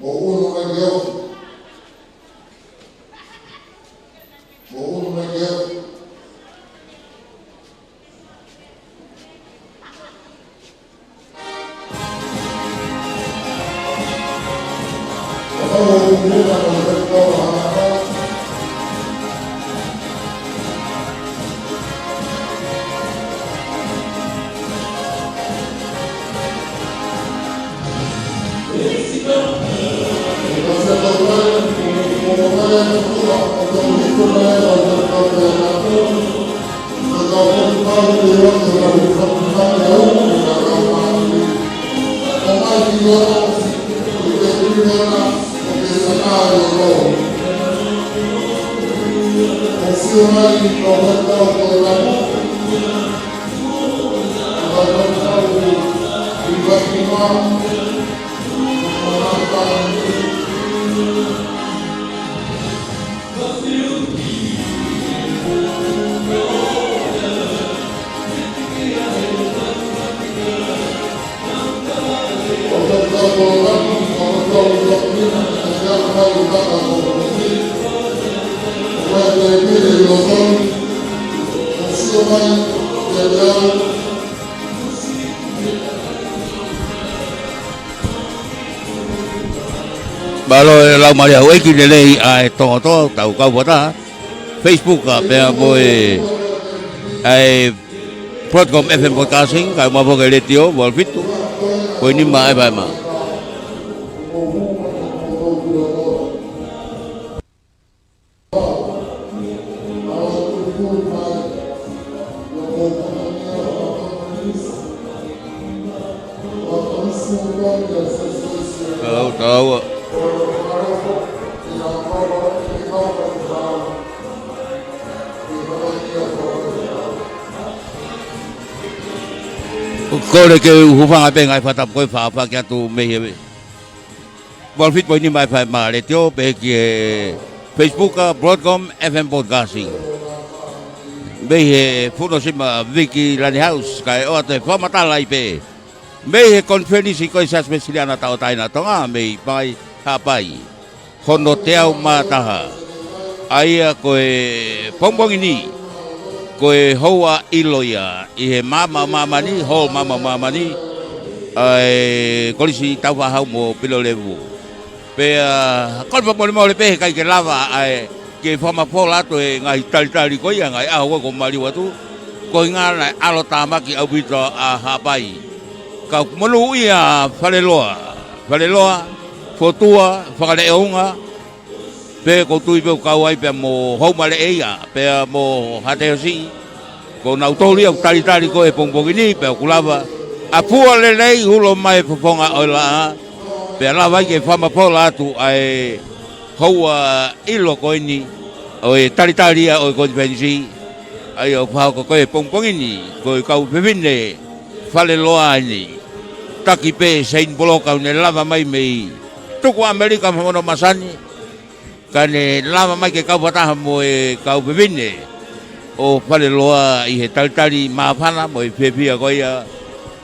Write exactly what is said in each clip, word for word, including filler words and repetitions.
Mo unu mai ke ofi. Mo unu mai ke ofi. Mālō e lau mālie houʻeiki, lelei ʻa e tongotonga, tau kau fakataha Facebook ʻa pea mo e ʻa e Broadcom F M Broadcasting, kae ʻumaʻā foki e letiō, ua fitu poini nima F M. Tau, tau. Kole ke u hūfanga pē he ngaahi fakatapu ko ē, fakafeʻiloaki atu mei he ua fitu poini nima F M letiō, pehē ki he Facebook ʻa Broadcom F M Broadcasting. Mei he Funosima Viki Lani House, kae ʻoatu e fakamatala ai pē mei he konifelenisi ko ē Siasi Uēsiliana Tauʻatāina ʻo Tonga, mei Haʻapai, hono teau mā taha. ʻA ia ko e pongipongi ni, ko e houa ʻilo ia ʻi he maama ʻo māmani, Hall Maama ʻo Māmani, ʻa e Kolisi Taufaʻāhau mo Pilolevu. Pea kole fakamolemole pē he ʻikai ke lava ʻa e ke fakamafola atu e ngaahi talitali ko ia, ngaahi ʻaho ko ē kuo maliu atu, koeʻuhinga naʻe ʻalotāmaki ʻaupito ʻa Haʻapai. Ka ʻoku monūʻia Faleloa, Faleloa, Fotua, Fakaleʻounga, pea ʻoku ou tui pē ʻoku kau ai pea mo Houmaleʻeia, pea mo Haʻatehosiʻi, ko nautolu ia ʻoku talitali ko ē he pongipongi ni, pea ʻoku lava ʻa e fua lelei, ulo mai e fofonga ʻo e laʻā, pea lava ai ke fakamafola atu ʻa e houa ʻilo ko eni ʻo e talitali ia ʻo e konifelenisi, ʻa ia ʻoku fakahoko ko ē he pongipongi ni, ko e kau fefine Faleloa eni. Taki pē Seini Poloka ʻoku ne lava mai mei tuku ʻAmelika mo hono masani, ka ne lava mai ke kau fakataha mo e kau fefine ʻo Faleloa ʻi he talitali māfana mo e fiefia ko ia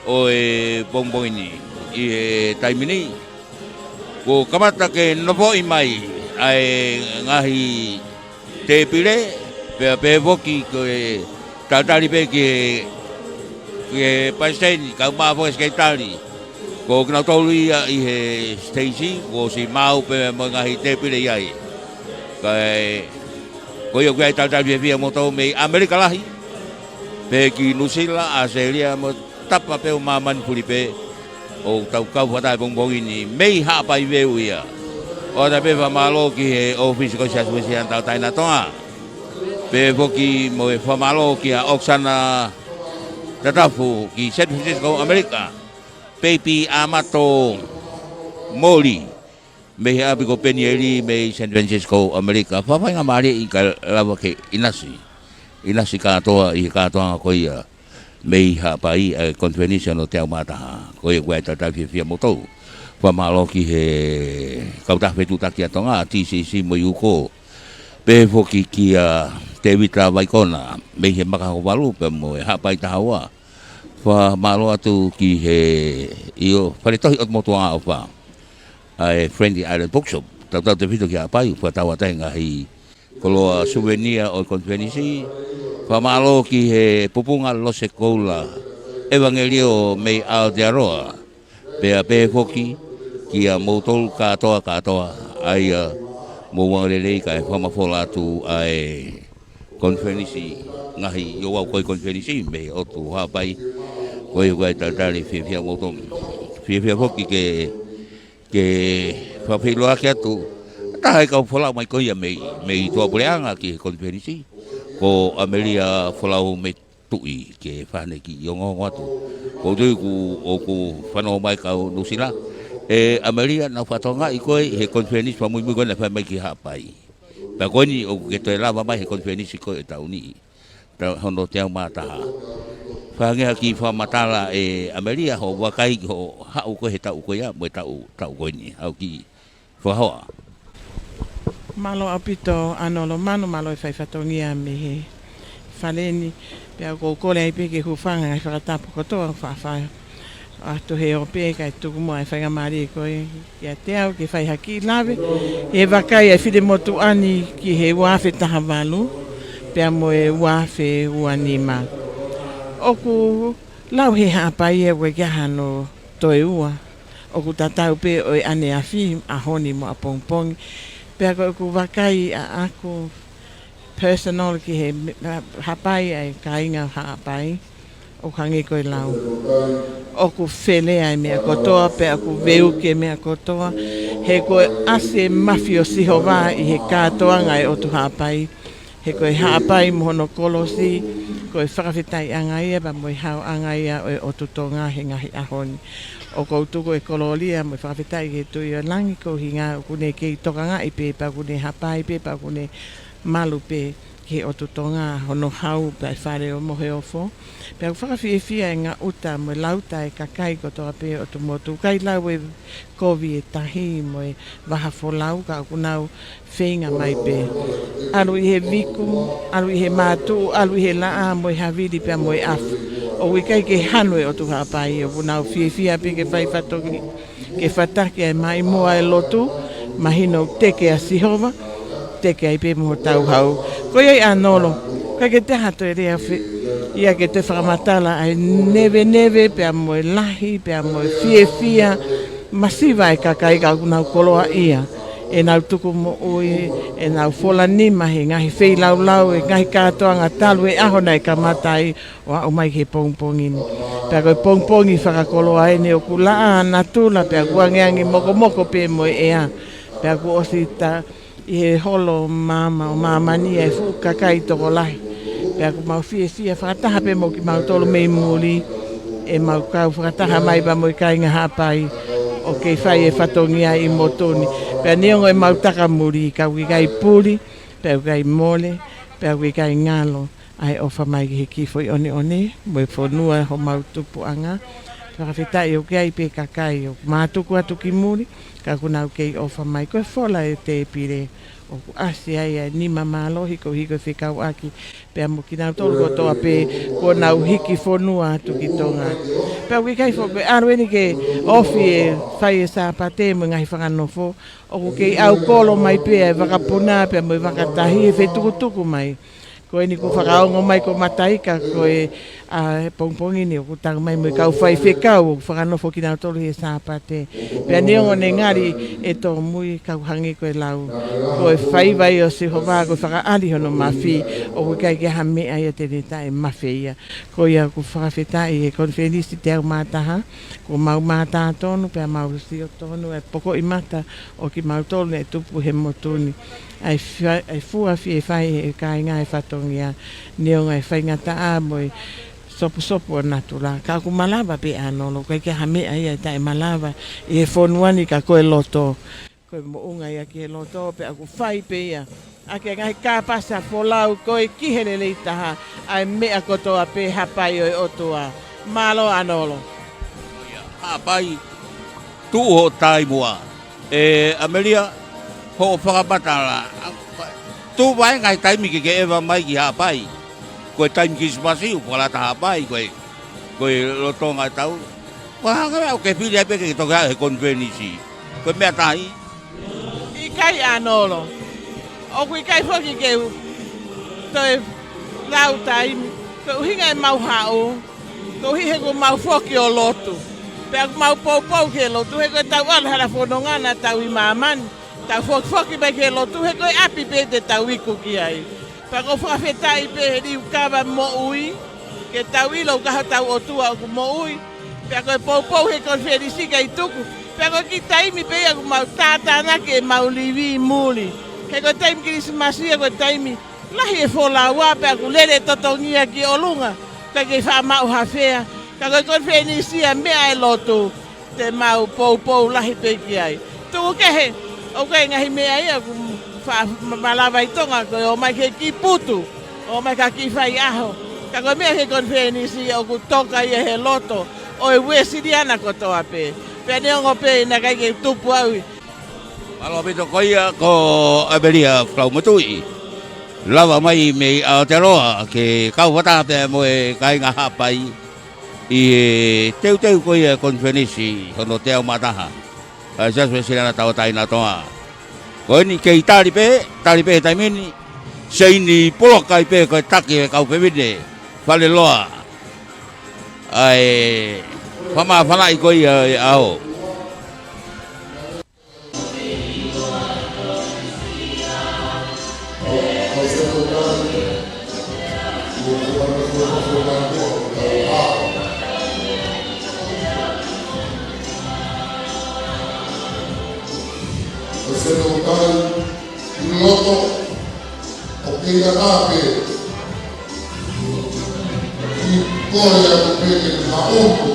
ʻo e pongipongi ni. ʻI he taimi ni, kuo kamata ke nofoʻi mai ʻa e ngaahi tēpile, pea pehē foki ko e talitali pē ki he, ki he palesiteni, kae ʻumaʻā foki e sekelitali. Ko kinautolu ia ʻi he siteisi, kuo ʻosi maau pē mo e ngaahi tēpile ʻi ai. Kae, ko ia ʻoku ʻi ai e talitali fiefia moutolu mei ʻAmelika lahi, pehē ki Nuʻusila, ʻAositelēlia mo Tapa pē ʻo māmani fuli pē, ʻoku tau kau fakataha he pongipongi ni mei Haʻapai Veu ia. ʻOatu pē fakamālō ki he ʻōfisi ko ē Siasi Uēsiliana Tauʻatāina ʻo Tonga. Pehē foki mo e fakamālō kia ʻOkesana Tatafu ki San Francisco, ʻAmelika. Peipi Amato Moli, mei he ʻapi ko Penieli mei San Francisco, ʻAmelika. Faingamālie ʻi ka lava ke ʻinasi, ʻinasi kātoa ʻi he kātoanga ko ia mei Haʻapai, ʻa e konifelenisi hono teau mā taha. Ko ia ʻoku ʻi ai e talitali fiefia moutolu. Fakamālō ki he kautaha fetuʻutaki ʻa Tonga, T C C mo e UKO. Pehē foki kia Tēvita Vaikona, mei he Makahokovalu pea mo e Haʻapai Taha Ua. Fakamālō atu ki he, ʻio, Fale Tohi ʻOtu Motu Angaʻofa. ʻa e Friendly Island Bookshop. Tautautefito ki Haʻapai, ʻoku fakatauange ʻe he ngaahi koloa suvenia ʻo e konifelenisi. Fakamālō ki he Pupunga Lose Koula, ʻEvangelio mei Aotearoa. Pea pehē foki kiate kimoutolu kātoa kātoa, ʻa ia mou angalelei kae fakamafola atu ʻa e konifelenisi, ngaahi ouau ko ē konifelenisi mei he ʻotu Haʻapai, ko ia ʻoku ʻi ai e talitali fiefia moutolu. Fiefia foki ke, ke fakafeʻiloaki atu, taha e kau folau mai ko ia mei, mei tuʻapuleʻanga ki he konifelenisi, ko ʻAmelia Folau mei Tuʻi, ke fai haʻane kiʻi ongoongo atu. ʻOku ou tui ʻoku, ʻoku fanongo mai kau Nuʻusila. ʻE ʻAmelia, naʻa ku fakatokangaʻi koe ʻi he konifelenisi fakamuimui ko ē naʻe fai mai ki Haʻapai. Pea ko eni ʻoku ke toe lava mai he konifelenisi ko ē ʻo e taʻu ni, taʻu hono teau mā taha. Fai ange ha kiʻi fakamatala ʻe ʻAmelia hoʻo vakai ki hoʻo haʻu ko ē he taʻu ko ia mo e taʻu, taʻu ko eni. Haʻu ki Fakahoa. Mālō ʻaupito ʻAnolo Manu, mālō e fai fatongia mei he fale ni. Pea ʻoku ou kole ai pē ke hūfanga he ngaahi fakatapu kotoa, faʻa fai atu he ope kae tuku muʻa e faingamālie ko ē kiate au ke fai ha kiʻi lave he vakai ʻa e Finemotuʻa ni ki he ua afe taha valu pea mo e ua afe ua nima. ʻOku lau he Haʻapai ʻoku ʻikai ke ʻi ai hano toe ua. ʻOku tatau pē ʻa e ʻaneafi, ʻaho ni mo ʻapongipongi. Pea ko ʻeku vakai ʻaʻaku personal ki he me-, Haʻapai, ʻa e kāinga Haʻapai, ʻoku hangē ko e lau, ʻoku fele ʻa e meʻa kotoa, pea ʻoku veuki e meʻa kotoa. He kuo ʻasi e mafi ʻo Sihova ʻi he kātoanga ʻo e ʻotu Haʻapai. He ko e Haʻapai mo hono kolosi, ko e fakafetaʻiʻanga ia, pea mo e haoʻanga ia ʻo e ʻotu Tonga he ngaahi ʻaho ni. ʻOku ou tuku e kolōlia mo e fakafetaʻi ki he Tuʻi ʻo Langi, ko e ʻuhinga ʻoku ne kei tokangaʻi pē, pea ʻoku ne hapai pē, pea ʻoku ne malu pē ki he ʻotu Tonga, hono hau, pea ʻi he Fale ʻo Moheofo. Pea ʻoku fakafiefia e ngaʻuta mo e lauta e kakai kotoa pē ʻotu motu, ʻikai lau e kovi e tahi mo e vaha folau, ka ʻoku nau feinga mai pē. ʻAlu ʻi he viku, ʻalu ʻi he mātuʻu, ʻalu ʻi he laʻā mo e havili pea mo e ʻafu. ʻOku ʻikai ke hanu e ʻotu Haʻapai, ʻoku nau fiefia pē ke fai fatongia, ke fataki ʻa e maʻimoa ʻa e lotu, mahino ʻoku teke ʻa Sihova, teke ai pē mo hotau hau. Ko ia ai ʻAnolo, ʻikai ke te hato e lea fe-, ia ke te fakamatala ʻa e neveneve, pea mo e lahi, pea mo e fiefia, masiva e kakai ka ʻoku nau koloaʻia ʻenau tukumoʻui, ʻenau fola nima he ngaahi feilaulau, e ngaahi kātoanga talu e ʻaho naʻe kamata ai ʻo aʻu mai ki he pongipongi ni. Pea ko e pongipongi fakakoloa eni ʻoku laʻā natula pea ʻoku angeange mokomoko pē mo e ʻea. Pea ʻoku ʻosi tā ʻi he holo maama ʻo māmani ʻa e fuʻu kakai tokolahi. Pea ʻoku mau fiefia fakataha pē mo kimautolu mei muli, ʻemau kau fakataha mai pea mo e kāinga Haʻapai ʻoku kei fai e fatongia ʻi motu ni. Pea neongo ʻemau taka muli, ka ʻoku ʻikai puli, pea ʻoku ʻikai mole, pea ʻoku ʻikai ngalo ʻa e ʻofa mai ki he kiʻi foʻi ʻoneʻone mo e fonua homau tupuʻanga. Fakafetaʻi ʻoku ʻi ai pē kakai ʻoku mātuku atu ki muli, ka ʻoku nau kei ʻofa mai. Ko e fola e tēpile ʻoku ʻasi ai ʻa e nima mālohi koeʻuhi ko e fekauʻaki pea mo kinautolu kotoa pē kuo nau hiki fonua atu ki Tonga. Pea ʻoku ʻikai foki ko e ʻalu eni ke ofi e fai e Sāpate mo e ngaahi fakanofo, ʻoku kei ʻaukolo mai pē ʻa e vakapuna pea mo e vakatahi he fetukutuku mai. Ko eni kuo fakaongo mai ko Mataika ko e, ʻa, pongipongi ni ʻoku tau mai mo e kau faifekau ʻoku fakanofo kinautolu he Sāpate. Pea neongo ʻene ngali e tōmui, ka ʻoku hangē ko e lau, ko e faiva ia ʻo Sihova, ko e fakaʻali hono mafi, ʻoku ʻikai ke ʻi ai ha meʻa ia te ne taʻemafeia. Ko ia ʻoku fakafetaʻi he konifelenisi teau mā taha, kuo mau mātā tonu pea mau sio tonu e pokoʻi mata ʻo kimautolu naʻe tupu he motu ni. ʻA e fua-, ʻa e fua fie fai he kāinga e fatongia, neongo e faingataʻa mo e sopusopu ʻo natula. Ka ʻoku malava pē ʻAnolo, ʻikai ke ʻi ai ha meʻa ia ʻe taʻemalava ʻi he fonua ni ka ko e loto. Ko e moʻunga ia ki he loto, pea ʻoku fai pē ia ʻaki e ngaahi kāpasa folau ko ē ki he lelei taha ʻa e meʻa kotoa pē Haʻapai ʻo e ʻOtua. Mālō ʻAnolo. Haʻapai, tuʻu hoʻo taimi ua. ʻE ʻAmelia, hoʻo fakamatala. Tuʻu vaʻinga he taimi ke ke ʻeva mai ki Haʻapai. Ko e taimi Kilisimasi ʻoku fakalata Haʻapai, ko e, ko e lolotonga e tau. Ko e hā e meʻa ʻoku ke fili ai pē ke toki haʻu he konifelenisi? Ko e meʻa tahi. ʻIkai ʻanolo. ʻOku ʻikai foki ke u toe lau taimi. Ko e ʻuhinga ʻemau haʻu. Koeʻuhi he ʻoku mau foki ʻo lotu. Pea ʻoku mau poupou ki he lotu. He ko e tau ʻalu hala fononga naʻa tau ʻi māmani. Tau fokifoki mai ki he lotu. He ko e ʻapi pē te tau iku ki ai. Pea ʻoku ou fakafetaʻi pē he liukava moʻui, ke tau ʻilo ʻoku ʻi ai hotau ʻOtua ʻoku moʻui. Pea ko e poupou he konifelenisi ʻikai tuku. Pea ko e kiʻi taimi pē ia ʻoku mau tātānaki ʻemau livi muli. He ko e taimi Kilisimasi ia ko e taimi lahi e folaua pea ʻoku lele totongi ia ki ʻolunga. Ka ke faʻa maʻu ha fea. Ka ko e konifelenisi ia meʻa e lotu. Te mau poupou lahi pē ki ai. Tuku kehe, ʻoku ʻi ai e ngaahi meʻa ia ʻoku fa-, ma-, malava ʻi Tonga, ko e ō mai ki he kiʻi putu, ō mai ki ha kiʻi faiʻaho. Ka ko e meʻa ki he konifelenisi ia ʻoku toka ia he loto ʻo e Uēsiliana kotoa pē. Pea neongo pē naʻe ʻikai ke tupu au ʻi. Mālō ʻaupito, ko ia ko ʻEmelia Fakaʻumaʻā Tuʻi. Lava mai mei Aotearoa ke kau fakataha pea mo e kāinga Haʻapai ʻi he teuteu ko ia e konifelenisi hono teau mā taha ʻa e Siasi Uēsiliana Tauʻatāina ʻo Tonga. Ko eni kei tali pē, tali pē he taimi ni, seini poloka ai pē ko e taki e kau fefine Faleloa ʻa e fakamāfanaʻi ko ia e ʻaho. Loto ʻo kei ʻatā pē. ʻI ko ia ko pē ke maʻopo.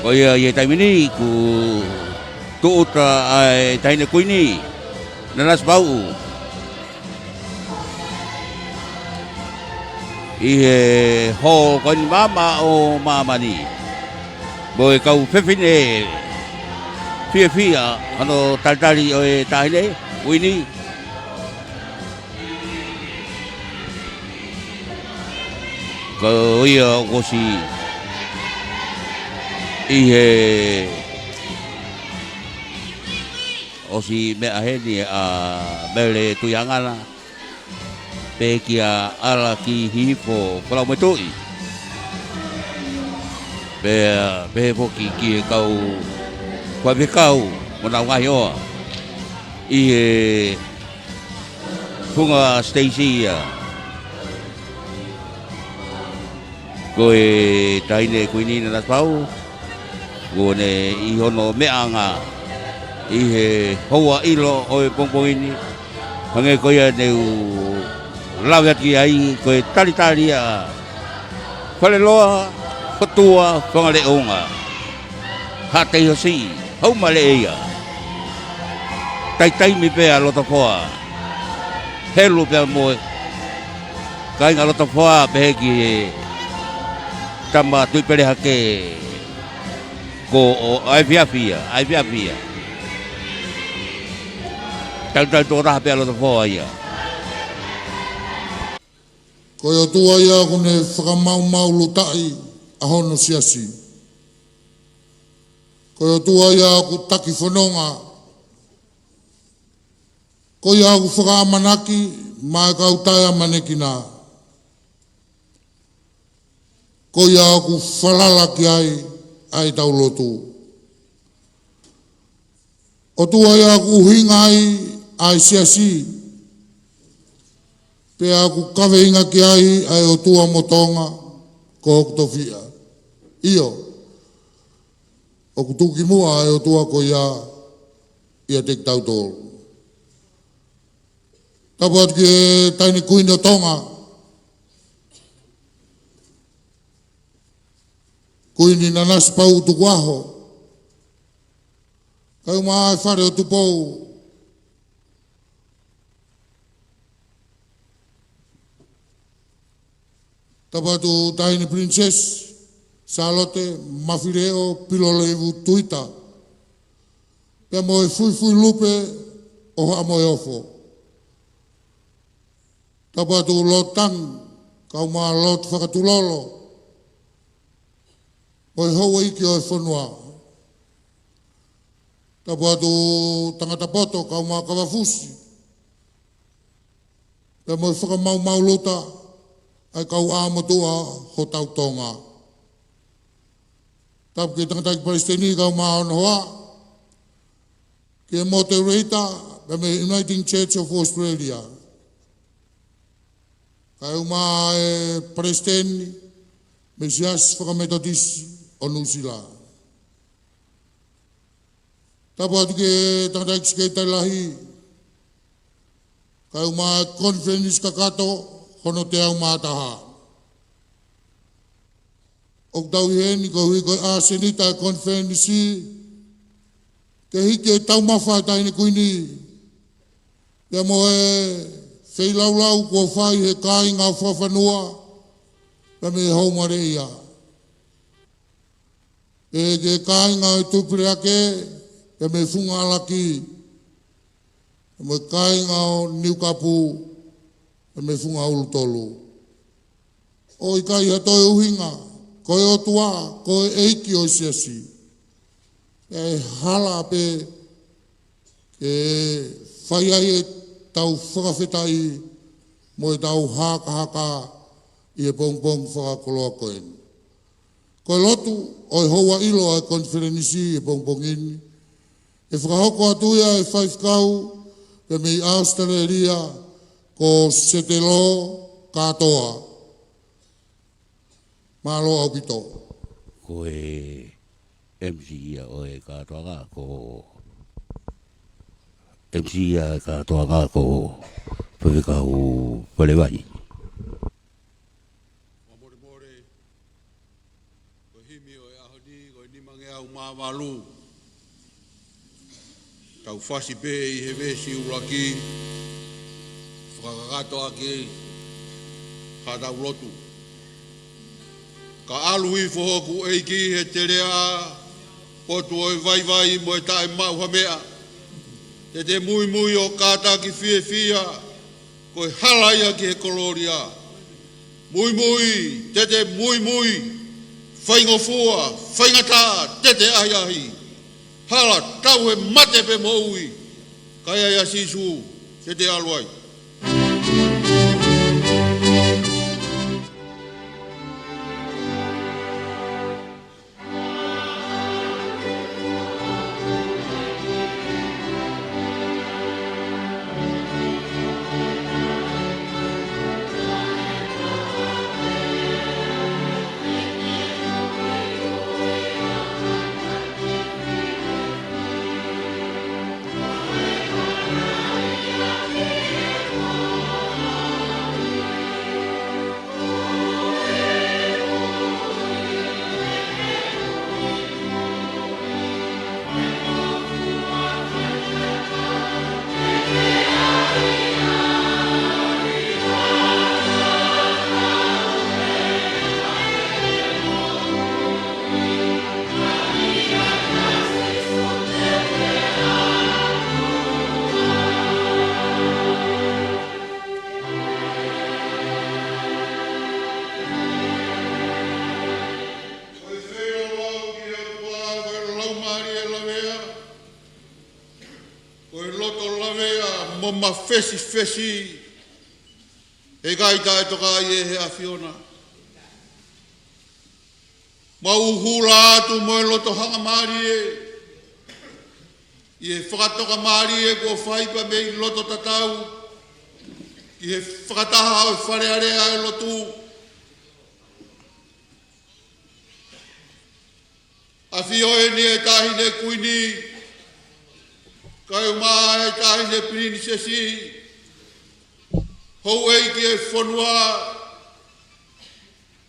Ko ia ʻi he taimi ni kuo tūʻuta ʻa e Taʻahine Kuini Nanasipauʻu ʻi he holo ko eni maama ʻo māmani. Mo e kau fefine fiefia hono talitali ʻo e Taʻahine Kuini. Ko ia ʻoku ʻosi ʻi he ʻosi meʻa heni ʻa Mele Tuiangana, pehē kia ʻAlakihihifo Fakaʻumaʻā Tuʻi. Pea, pehē foki ki he kau faifekau mo ʻenau ngaahi hoa ʻi he funga siteisi ia. Ko e Taʻahine Kuini Nanasipauʻu, kuo ne ʻi hono meʻaʻanga ʻi he houa ʻilo ʻo e pongipongi ni, hangē ko ia ne u lave atu ki ai, ko e talitali ʻa Faleloa, Fotua, Fangaleʻunga, Haʻateiho Siʻi, Haʻumaleʻeia. Taitaimi pē ʻa Lotofoa. Helu pea mo e kāinga Lotofoa pehē ki he tama Tuʻipelehake ko ʻAifiafi ia, ʻAifiafi ia. Talitali tokotaha pē ʻa Lotofoa ia. Ko e ʻOtua ia ʻoku ne fakamāʻopoʻopo ʻa hono siasi. Ko e ʻOtua ia ʻoku taki fononga. Ko ia ʻoku fakaʻamanaki maʻa e kau taʻeʻamanekina. Ko ia ʻoku falala ki ai ʻa e tau lotu. ʻOtua ia ʻoku ʻuhinga ai ʻa e siasi. Pea ʻoku kaveinga ki ai ʻa e ʻOtua mo Tonga ko hoku tofiʻa. ʻIo, ʻoku tuku ki muʻa ʻa e ʻOtua ko ia ʻiate kitautolu. Tapu atu ki he Taʻahine Kuini ʻo Tonga, Kuini Nanasipauʻu Tukuʻaho. Kae ʻumaʻā e Fale ʻo Tupou. Tapu atu Taʻahine Princess Sālote Mafileʻo Pilolevu Tuita. Pea mo e fuifui lupe ʻo Haʻa Moheofo. Tapu atu Lord Tangi kae ʻumaʻā lotu fakatulolo mo e houʻeiki ʻo e fonua. Tapu atu tangata poto, kae ʻumaʻā kavafusi, pea mo e fakamaumauluta ʻa e kau ʻā motuʻa hotau Tonga. Tapu ki he tangataʻeiki palesiteni kae ʻumaʻā hono hoa, ki he moderator, pea mei he Uniting Church of Australia, kae ʻumaʻā e palesiteni mei he Siasi Fakametotisi ʻo Nuʻusila. Tapu atu ki he tangataʻeiki sekelitali lahi, kae ʻumaʻā e konifelenisi kakato hono teau mā taha. ʻOku tau ʻi heni koeʻuhi ko e ʻasenita e konifelenisi ke hiki e taumafa ʻa e Taʻahine Kuini, pea mo e feilaulau kuo fai ʻe he kāinga ʻo Fakafanua, pea mei he Houmaleʻia, pea ki he kāinga ʻo e Tupileake, pea mei he Funga ʻAlaki, pea mo e kāinga ʻo Niukapu, pea mei he Funga Ulutolu. ʻOku ʻikai ha toe ʻuhinga, ko e ʻOtua, ko e ʻEiki ʻo e Siasi, ʻe hala pē ke fai ai ʻetau fakafetaʻi mo ʻetau hakahaka ʻi he pongipongi fakakoloa ko eni. Ko e lotu ʻo e houa ʻilo ʻa e konifelenisi ʻi he pongipongi ni, ʻe fakahoko atu ia ʻe he faifekau pea mei ʻAositelēlia, ko Setelo Kātoa. Mālō ʻaupito. Ko e M C ia ʻo e kātoanga ko, M C ia e kātoanga ko Faifekau Palevai. Fakamolemole, ko e himi ʻo e ʻaho ni, ko e nimangeau mā valu. Tau fasi pē ʻi he veesi ʻuluaki, fakakakato ʻaki haʻatau lotu. Ka ʻalu hifo hoku ʻEiki he teleʻa, potu ʻo e vaivai mo e taʻemaʻu ha meʻa, te te muimui ʻo kātaki fiefia, ko e hala ia ki he kolōlia. Muimui, te te muimui, faingofua, faingataʻa, te te ʻahiʻahi. Hala, tau he mate pe moʻui, ka ʻi ai ʻa Sīsū, te te ʻalu ai. Ko e feilaulau ki he ʻOtua, ko e laumālie lavea, ko e loto lavea mo mafesifesi, ʻe ʻikai taʻetokaʻi ʻe he ʻAfiona. Mau hula atu mo e loto hangamālie ʻi he fakatokamālie kuo fai pea mei loto tatau ki he fakataha ʻo e Fale Alea ʻo e lotu. ʻAfio eni e Taʻahine Kuini, kae ʻumaʻā e Taʻahine Pilinisesi, houʻeiki e fonua,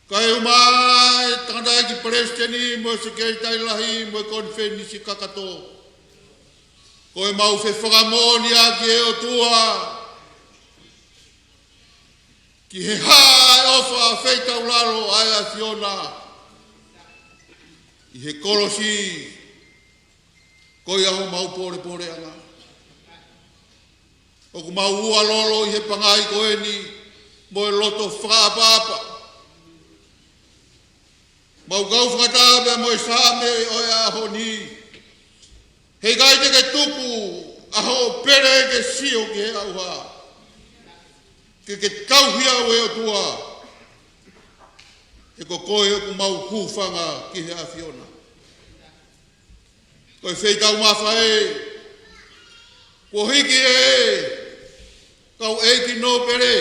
kae ʻumaʻā e tangataʻeiki palesiteni mo e sekelitali lahi mo e konifelenisi kakato. Ko e mau fefakamoʻoni ʻa e ʻOtua ki he hā e ʻofa feitaulalo ʻa e ʻAfiona ʻi he kolosi. Ko ia homau pōlepōleʻanga. ʻOku mau ʻualolo ʻi he pangai ko eni, mo e loto fakaʻapaʻapa. Mau kau fakataha pea mo e Saame ʻo e ʻaho ni. Heʻikai te ke tuku ʻa hoʻo pele ke sio ki he ʻauha. Ke ke tauhi au ʻe ʻOtua. He ko koe ʻoku mau hūfanga ki he ʻAfiona. Ko e feitau mafa ē, kuo hiki ʻe he kau ʻeiki nōpele,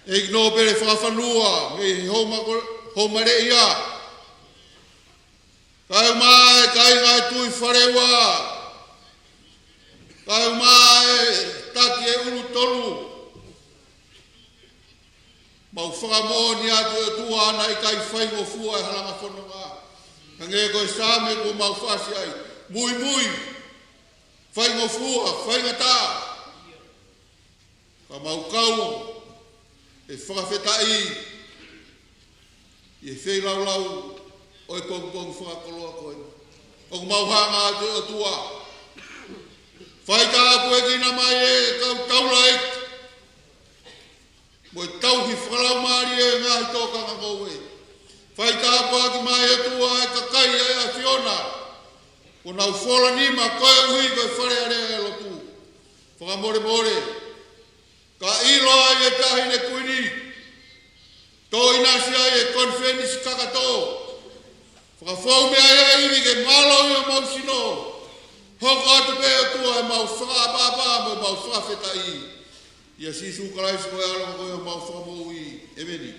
ʻeiki nōpele fakafanua, mei he Houma ko-, Houmaleʻia. Kae ʻumaʻā e kāinga e Tuʻi Faleua. Kae ʻumaʻā e taki e ʻUlutolu. Mau fakamoʻoni atu ʻe ʻOtua naʻe ʻikai faingofua e halanga fononga. Hangē ko e Saame kuo mau fasi ai. Muimui, faingofua, faingataʻa. Ka mau kau ʻi he fakafetaʻi ʻi he feilaulau ʻo e pongipongi fakakoloa ko eni. ʻOku mau hanga atu ʻe ʻOtua. Faitāpuekina mai e kau taulaʻeiki mo e tauhi fakalaumālie e ngaahi tokanga ngoue. Faitāpuaki mai ʻe ʻOtua e kakai ʻa e ʻAfiona kuo nau fola nima koeʻuhi ko e Fale Alea ʻo e lotu. Fakamolemole, ka ʻilo ai e Taʻahine Kuini, tō ʻinasi ai e konifelenisi kakato. Fakafou mei ai e ivi ke mālōlō ʻi homau sino. Hoko atu pē ʻOtua ʻemau fakaʻapaʻapa mo ʻemau fakafetaʻi. ʻIa Sīsū Kalaisi ko e ʻAlo ko homau Fakamoʻui. ʻEmeni.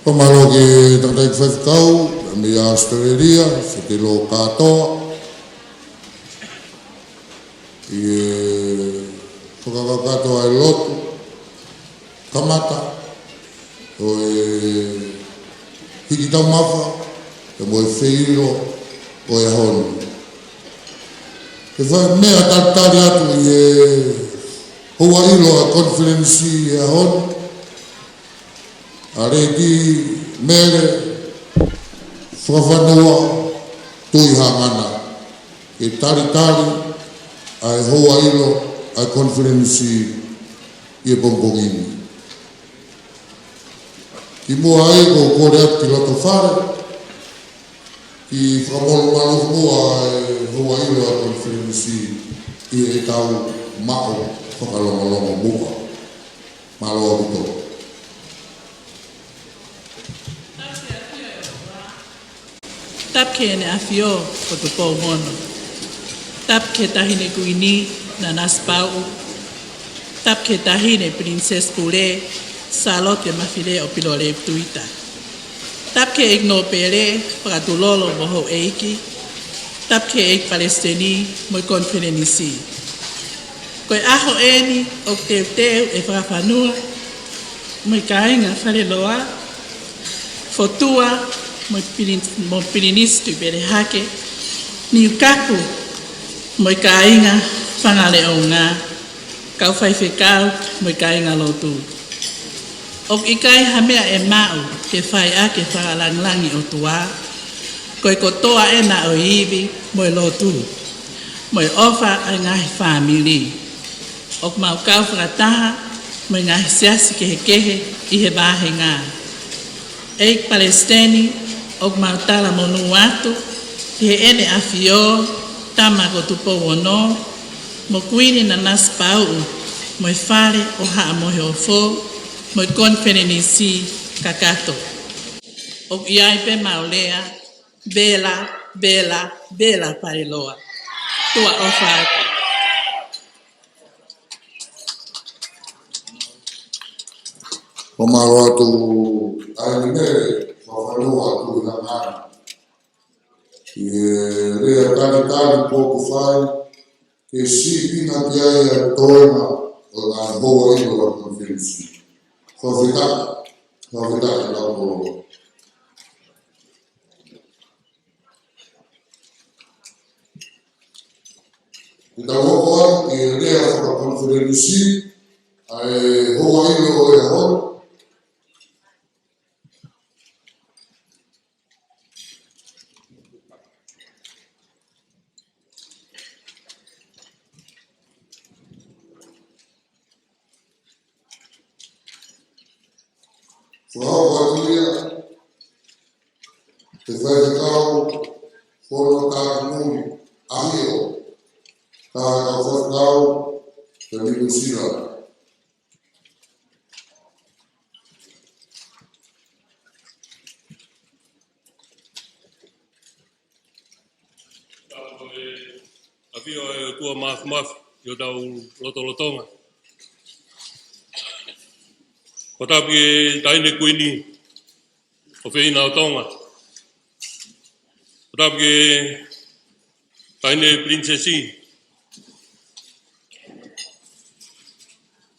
Fakamālō ki he tangataʻeiki faifekau mei Australia, Fetelo Katoa. ʻI he fakakakato ʻa e lotu kamata ʻo e hiki taumafa, pea mo e feilo ʻo e ʻaho ni. Ke fai meʻa talitali atu ʻi he houa ʻilo ʻa e konifelenisi ʻi he ʻaho ni. ʻA Lady Mele Fakafanua Tuʻihaʻamana, ke talitali ʻa e houa ʻilo ʻa e konifelenisi ʻi he pongipongi ni. Kimuʻa ai ʻoku ou kole atu ki loto fale, ke fakamālō muʻa ʻa e houa ʻilo ʻa e konifelenisi ʻi heʻetau maʻu fakalongolongo muʻa. Mālō ʻaupito. Tapu ki Heʻene ʻAfio ko Tupou Ono. Tapu ki he Taʻahine Kuini Nanasipauʻu. Tapu ki he Taʻahine Pilinisesi Pule, Sālote Mafile ʻOpilole Tuita. Tapu ki he ʻEiki Nōpele, Fakatulolo mo Houʻeiki. Tapu ki he ʻEiki Palesiteni mo e konifelenisi. Ko e ʻaho ʻeni ʻoku teuteu e fakafanua mo e kāinga Faleloa, Fotua mo e Pilin-, mo Pilinisi Tuʻipelehake, Niukapu mo e kāinga Fangaleʻonga, kau faifekau mo e kāinga lotu. ʻOku ʻikai ha meʻa ʻe maʻu ke fai ʻaki e fakalāngilangi ʻo e ʻOtua, ko e kotoa ʻena ʻo e ivi mo e lotu, mo e ʻofa ʻa e ngaahi fāmili. ʻOku mau kau fakataha mo e ngaahi siasi kehekehe ʻi he vāhenga. ʻEiki Palesiteni, ʻoku mau talamonū atu ki Heʻene ʻAfio, Tama ko Tupou Ono, mo Kuini Nanasipauʻu, mo e Fale ʻo Haʻa-mo-he-ofo, mo e konifelenisi kakato. ʻOku ʻi ai pē ʻemau lea, vela, vela, vela Faleloa. Tuʻa ʻofa atu. Fakamālō atu ʻa e Taʻahine Mele Fakafanua Tuʻihaʻamana, ʻi he lea talitali kuo fai, ke sīpinga ki ai ʻa e toenga ʻo e ngaahi houa ʻilo ʻa e konifelenisi. Fakafetaʻi, fakafetaʻi ʻaupito. Ke tau hoko atu ki he lea fakakonifelenisi ʻa e houa ʻilo ʻo e ʻaho ni. Fakahoko atu ia ʻe he faifekau Fono Taʻamuli ʻAhio, kae ʻumaʻā e kau faifekau ʻa Niu Sila. ʻAfio ʻa e ʻOtua Māfimafi ʻi hotau lotolotonga. Fakatapu ki he Taʻahine Kuini ʻofeina ʻo Tonga. Fakatapu ki he Taʻahine Pilinisesi.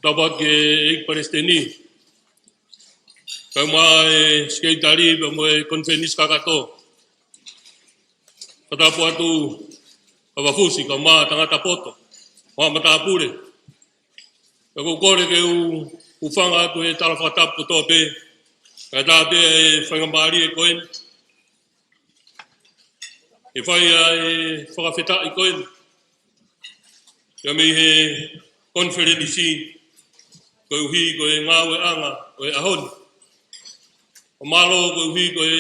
Fakatapu ki he ʻEiki Palesiteni, kae ʻumaʻā e Sekelitali pea mo e Konifelenisi Kakato. Fakatapu atu Havafusi, kae ʻumaʻā e tangata poto, mo e matāpule. Pea ʻoku ou kole ke u hūfanga atu he tala fakatapu kotoa pē, kae ʻatā pē ʻa e faingamālie ko eni ke fai ʻa e fakafetaʻi ko eni, pea mei he konifelenisi, koeʻuhi ko e ngāueʻanga ʻo e ʻaho ni. ʻO mālō koeʻuhi ko e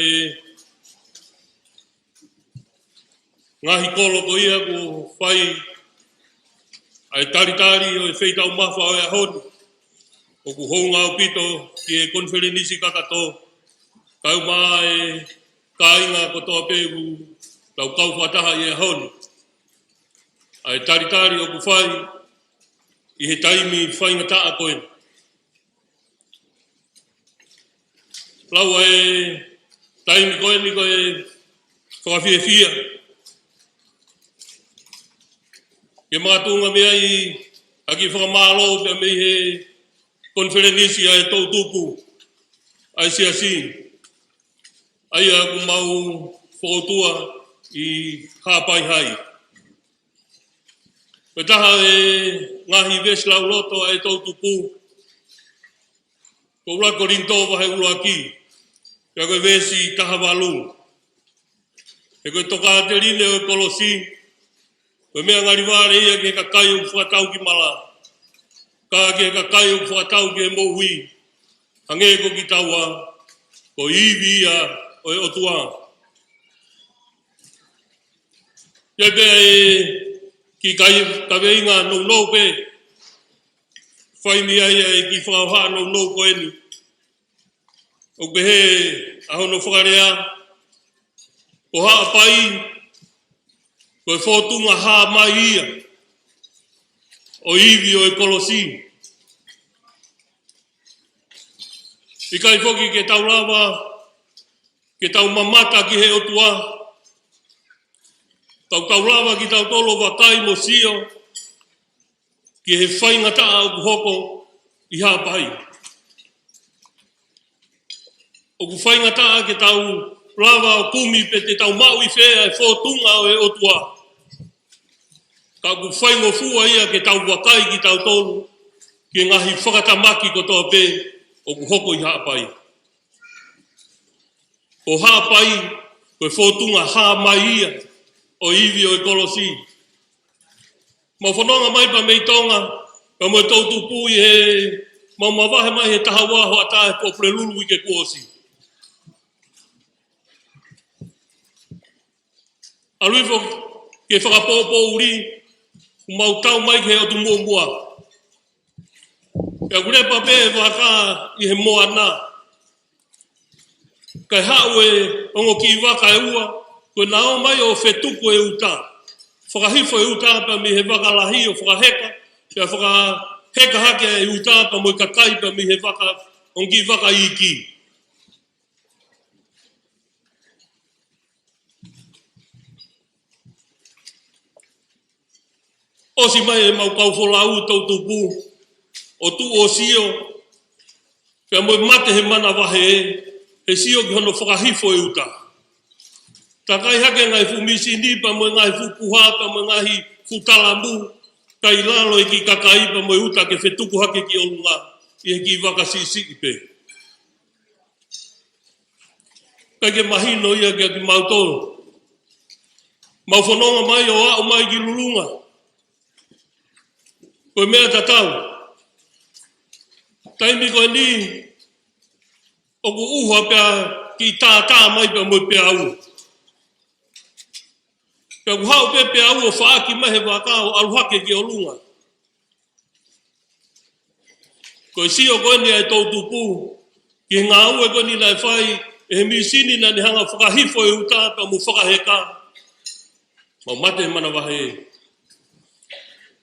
ngaahi kolo ko ia kuo fai ʻa e talitali ʻo e feitaumafa ʻo e ʻaho ni. ʻOku hounga ʻaupito ki he Konifelenisi Kakato, kae ʻumaʻā e kāinga kotoa pē ʻoku tau kau fakataha ʻi he ʻaho ni, ʻa e talitali ʻoku fai ʻi he taimi faingataʻa ko eni. Lau ʻa e taimi ko eni ko e fakafiefia ke makatuʻunga mei ai ʻa e kiʻi fakamālō pea mei he konifelenisi ʻa e toʻutupu ʻa e Siasi, ʻa ia ʻoku mau fokoutua ʻi Haʻapai Hai. Ko e taha e ngaahi veesi lauloto ʻa e toʻutupu, ko ʻUluaki Kolinitō vahe ʻuluaki, pea ko e veesi taha valu. He ko e tokāteline ʻo e kolosi, ko e meʻa ngali vale ia ki he kakai ʻoku fakatau ki mala, ka ki he kakai ʻoku fakatau ki he moʻui, hangē ko kitaua, ko e ivi ia ʻo e ʻOtua. ʻI ai pē ʻa e kiʻi kaveinga nounou pē, fai mei ai ʻa e kiʻi fakahohaʻa nounou ko eni. ʻOku pehē ʻa hono fakalea, ko Haʻapai, ko e fōtunga hā mai ia ʻo e ivi ʻo e kolosi. ʻIkai foki ke tau lava ke tau mamata ki he ʻOtua, ka ʻoku tau lava kitautolu ʻo vakai mo sio ki he faingataʻa ʻoku hoko ʻi Haʻapai. ʻOku faingataʻa ke tau lava ʻo kumi pe te tau maʻu ʻi fē ʻa e fōtunga ʻo e ʻOtua. Ka ʻoku faingofua ia ke tau vakai kitautolu ki he ngaahi fakatamaki kotoa pē ʻoku hoko ʻi Haʻapai. Ko Haʻapai, ko e fōtunga hā mai ia ʻo e ivi ʻo e kolosi. Mau fononga mai pea mei Tonga, pea mo e toʻutupu ʻi he, mau mavahe mai he taha ua hoʻatā ʻo Pulelulu uike kuo ʻosi. ʻAlu hifo ki he fakapoʻupoʻuli, mau tau mai ki he ʻotu muʻomuʻa. Pea ʻoku lepa pē e vaka ʻi he moana. Kae haʻu e ongo kiʻi vaka ʻe ua, ko ʻena ō mai ʻo fetuku e uta. Fakahifo e uta pea mei he vaka lahi ʻo fakaheka, pea fakaheka hake e uta pea mo e kakai pea mei he vaka, ongo kiʻi vaka iiki. ʻOsi mai e mau kau folau toʻutupu, ʻo tuʻu ʻo sio, pea mo e mate he manavahē, he sio ki hono fakahifo e uta. Takai hake ngaahi fuʻu misini, pea mo e ngaahi fuʻu puha, pea mo e ngaahi fuʻu talamu, kae ʻi lalo e kiʻi kakai, pea mo e uta ke fetuku hake ki ʻolunga, ʻi he kiʻi vaka siʻisiʻi pē. ʻIkai ke mahino ia kiate kimautolu. Mau fononga mai ʻo aʻu mai ki Lulunga. Ko e meʻa tatau. Taimi ko eni, ʻoku ʻuha pea kiʻi tātā mai pea mo e peau. Pea ʻoku haʻu pē peau ʻo faʻaki mai he vaka ʻo ʻalu hake ki ʻolunga. Ko e sio ko eni ʻa e toʻutupu ki he ngāue ko eni naʻe fai ʻe he mīsini naʻa ne hanga ʻo fakahifo e uta pea mo fakaheka. Mau mate he manavahē.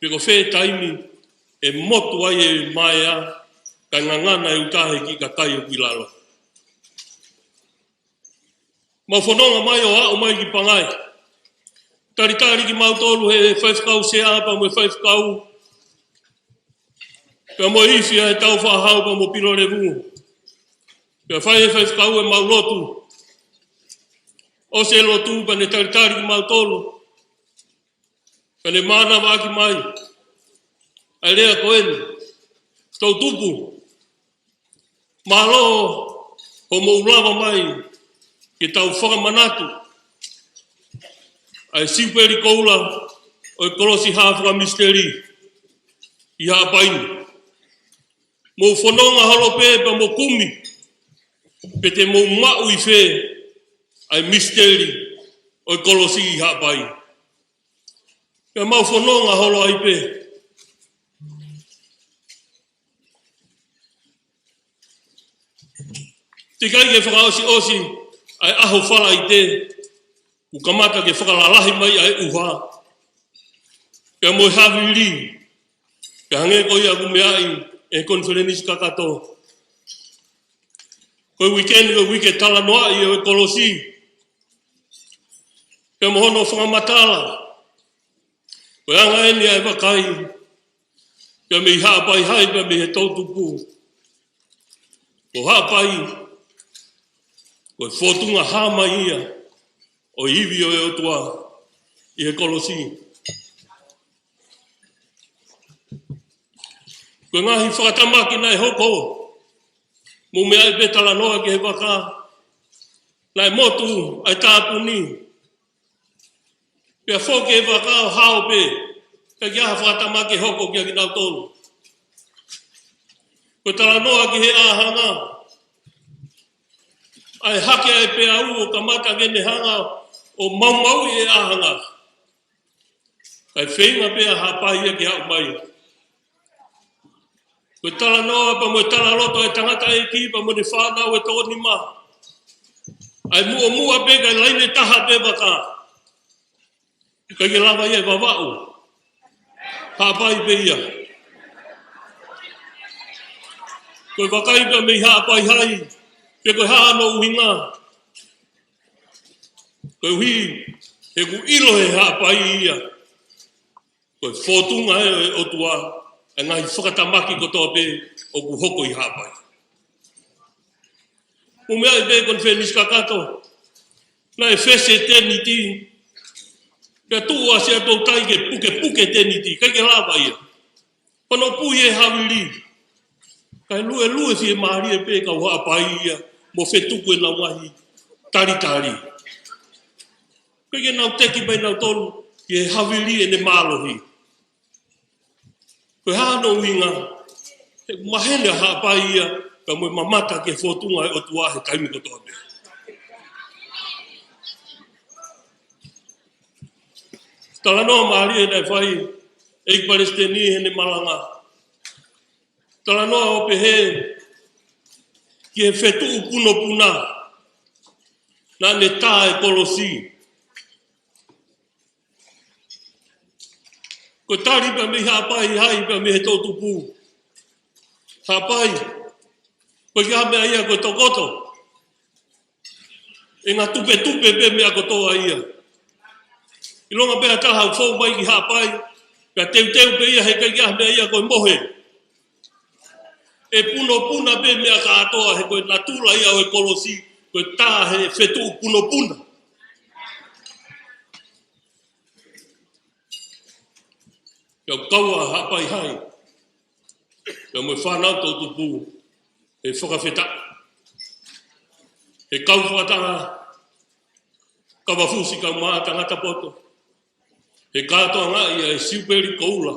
Pe ko fē taimi ʻe motu ai e maea, kae ngangana e uta he kiʻi kakai ʻoku ʻi lalo. Mau fononga mai ʻo aʻu mai ki Pangai. Talitali kimautolu he faifekau sea pea mo e faifekau. Pea mo e ifi ʻa e Taufaʻāhau pea mo Pilolevu. Pea fai ʻe he faifekau ʻemau lotu. ʻOsi e lotu pea ne talitali kimautolu. Pea ne mānavaʻaki mai ʻa e lea ko eni. Toʻutupu, mālō hoʻomou lava mai ke tau fakamanatu ʻa e Siupeli Koula ʻo e Kolosi Hā Fakamisiteli ʻi Haʻapai ni. Mou fononga holo pē pea mo kumi pe te mou maʻu ʻi fē ʻa e misiteli ʻo e kolosi ʻi Haʻapai. Pea mau fononga holo ai pē. Teʻeki ai ke fakaʻosiʻosi ʻa e ʻaho Falaite, kuo kamata ke fakalalahi mai ʻa e ʻuha pea mo e havili. Pea hangē ko ia ʻoku meaʻi ʻe he konifelenisi kakato, ko e uike ni ko e uike talanoaʻi ʻo e kolosi pea mo hono fakamatala. Ko e anga eni ʻa e vakai pea mei Haʻapai Hai pea mei he toʻutupu. Ko Haʻapai ko e fōtunga hā mai ia ʻo e ivi ʻo e ʻOtua ʻi he kolosi. Ko e ngaahi fakatamaki naʻe hoko, mou meaʻi pē talanoa ki he vaka, naʻe motu ʻa e tāpuni. Pea foki e vaka ʻo hao pē, ʻikai ke ʻi ai ha fakatamaki hoko kiate kinautolu. Ko e talanoa ki he ʻāhanga, ʻa e hake ʻa e peau ʻo kamata ke ne hanga ʻo maumauʻi e ʻāhanga. Kae feinga pē ʻa Haʻapai ia ke aʻu mai. Ko e talanoa pea mo e talaloto ʻa e tangataʻeiki pea mo ʻene fānau ʻe toko nima. ʻA e muʻomuʻa pē kae laine taha pē vaka. ʻIkai ke lava ia ʻe Vavaʻu. Haʻapai pē ia. Ko e vakai pē mei Haʻapai Hai, pe ko e hā hono ʻuhinga. Koeʻuhi he ʻoku ʻilo ʻe Haʻapai ia ko e fōtunga ʻo e ʻOtua ʻa e ngaahi fakatamaki kotoa pē ʻoku hoko ʻi Haʻapai. Mou meaʻi pē konifelenisi kakato, naʻe fesi e tēniti, pea tuʻu ʻa Siaʻatoutai ke pukepuke tēniti, ʻikai ke lava ia. Pea nau pui e havili. Kae luelue fiemālie pē kau Haʻapai ia mo fetuku ʻenau ngaahi talitali. ʻIkai ke nau teki mai nautolu ki he havili ʻene mālohi. Ko e hā hono ʻuhinga? He ʻoku maheni ʻa Haʻapai ia, pea mo e mamata ki he fōtunga ʻo e ʻOtua he taimi kotoa pē. Talanoa mālie naʻe fai ʻe he palesiteni heʻene malanga. Talanoa ʻo pehē ki he fetuʻu punopuna naʻa ne tā e kolosi. Ko e tali pē mei Haʻapai Hai pea mei he toʻutupu. Haʻapai, ko e hā e meʻa ia ko e tokoto? ʻE ngā tupetupe pē meʻa kotoa ia. ʻIlonga pē ha taha ʻoku fou mai ki Haʻapai, pea teuteu pē ia he ʻikai ke ʻi ai ha meʻa ia ko e mohe. ʻE punopuna pē meʻa kātoa he ko e natula ia ʻo e kolosi, ko e tā he fetuʻu punopuna. Pea ʻoku kau ʻa Haʻapai Hai pea mo e fānau toʻutupu he fakafetaʻi. He kau fakataha, kava fusi kau mā tangata poto. He kātoangaʻi ʻa e Siupeli Koula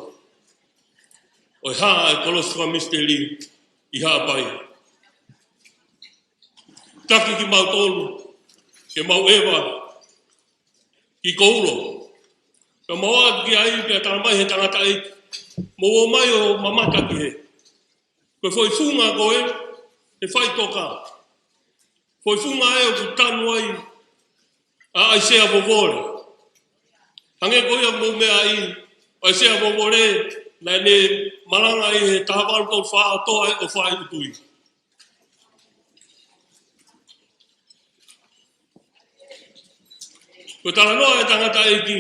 ʻo e hā e kolosi fakamisiteli ʻi Haʻapai. taki kimautolu ke mau ʻeva ki Koulo. Pea mau ʻalu ki ai pea tala mai he tangataʻeiki, mou ō mai ʻo mamata ki he, ko e foʻi funga ko ē ʻe faʻitoka. Foʻi funga ē ʻoku tanu ai ʻa ʻAisea Vovole. Hangē ko ia mou meaʻi, ʻAisea Vovole naʻa ne malanga ʻi he taha valu tolu fā ʻo toʻo ʻa e ʻofa ʻi ʻUtui. Ko e talanoa ʻa e tangataʻeiki,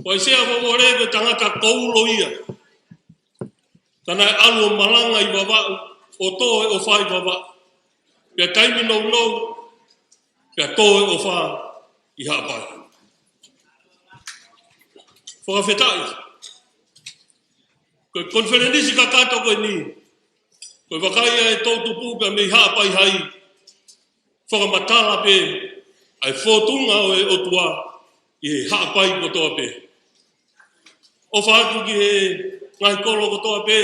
ko ʻAisea Vovole ko e tangata Koulo ia. Ka naʻe ʻalu ʻo malanga ʻi Vavaʻu, ʻo toʻo e ʻofa ʻi Vavaʻu. Pea taimi nounou, pea toʻo e ʻofa ʻi Haʻapai. Fakafetaʻi. Ko e konifelenisi kakato ko eni, ko e vakai ʻa e toʻutupu pea mei Haʻapai Hai, fakamatala pē ʻa e fōtunga ʻo e ʻOtua ʻi he Haʻapai kotoa pē. ʻOfa atu ki he ngaahi kolo kotoa pē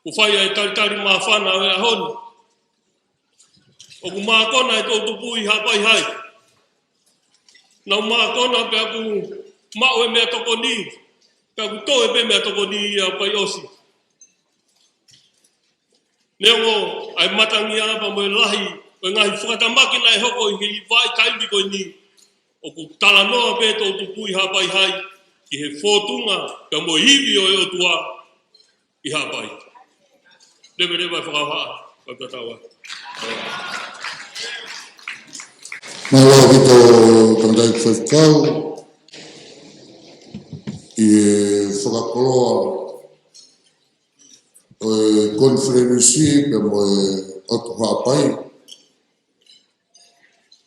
ʻoku fai ʻa e talitali māfana ʻo e ʻaho ni. ʻOku mākona e toʻutupu ʻi Haʻapai Hai. Nau mākona pea ʻoku maʻu e meʻatokoni, pea ʻoku toe pē meʻatokoni ia ʻo kai ʻosi. Neongo ʻa e matangi ʻa pea mo e lahi ʻo e ngaahi fakatamaki naʻe hoko ʻi he vahaʻa taimi ko eni, ʻoku talanoa pē toʻutupu ʻi Haʻapai Hai ki he fōtunga pea mo e ivi ʻo e ʻOtua ʻi Haʻapai. Leveleva e fakahohaʻa, ka tatau ai. Mālō ʻaupito tangataʻeiki faifekau, ʻi he fakakoloa ʻo e konifelenisi pea mo e ʻOtu Haʻapai.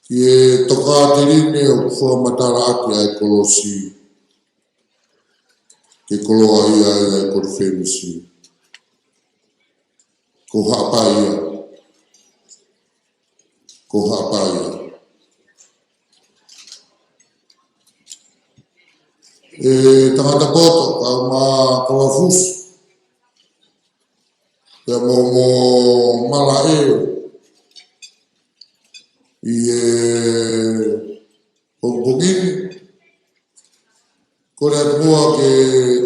Ki he tokāteline ʻoku fakamatala ʻaki ʻa e kolosi, ke koloaʻia ai ʻa e konifelenisi. Ko Haʻapai ia. Ko Haʻapai ia. ʻE tangata poto, kau Makawafusi, pea mo, mo Malaʻe, ʻi he pongipongi ni, kole atu muʻa ke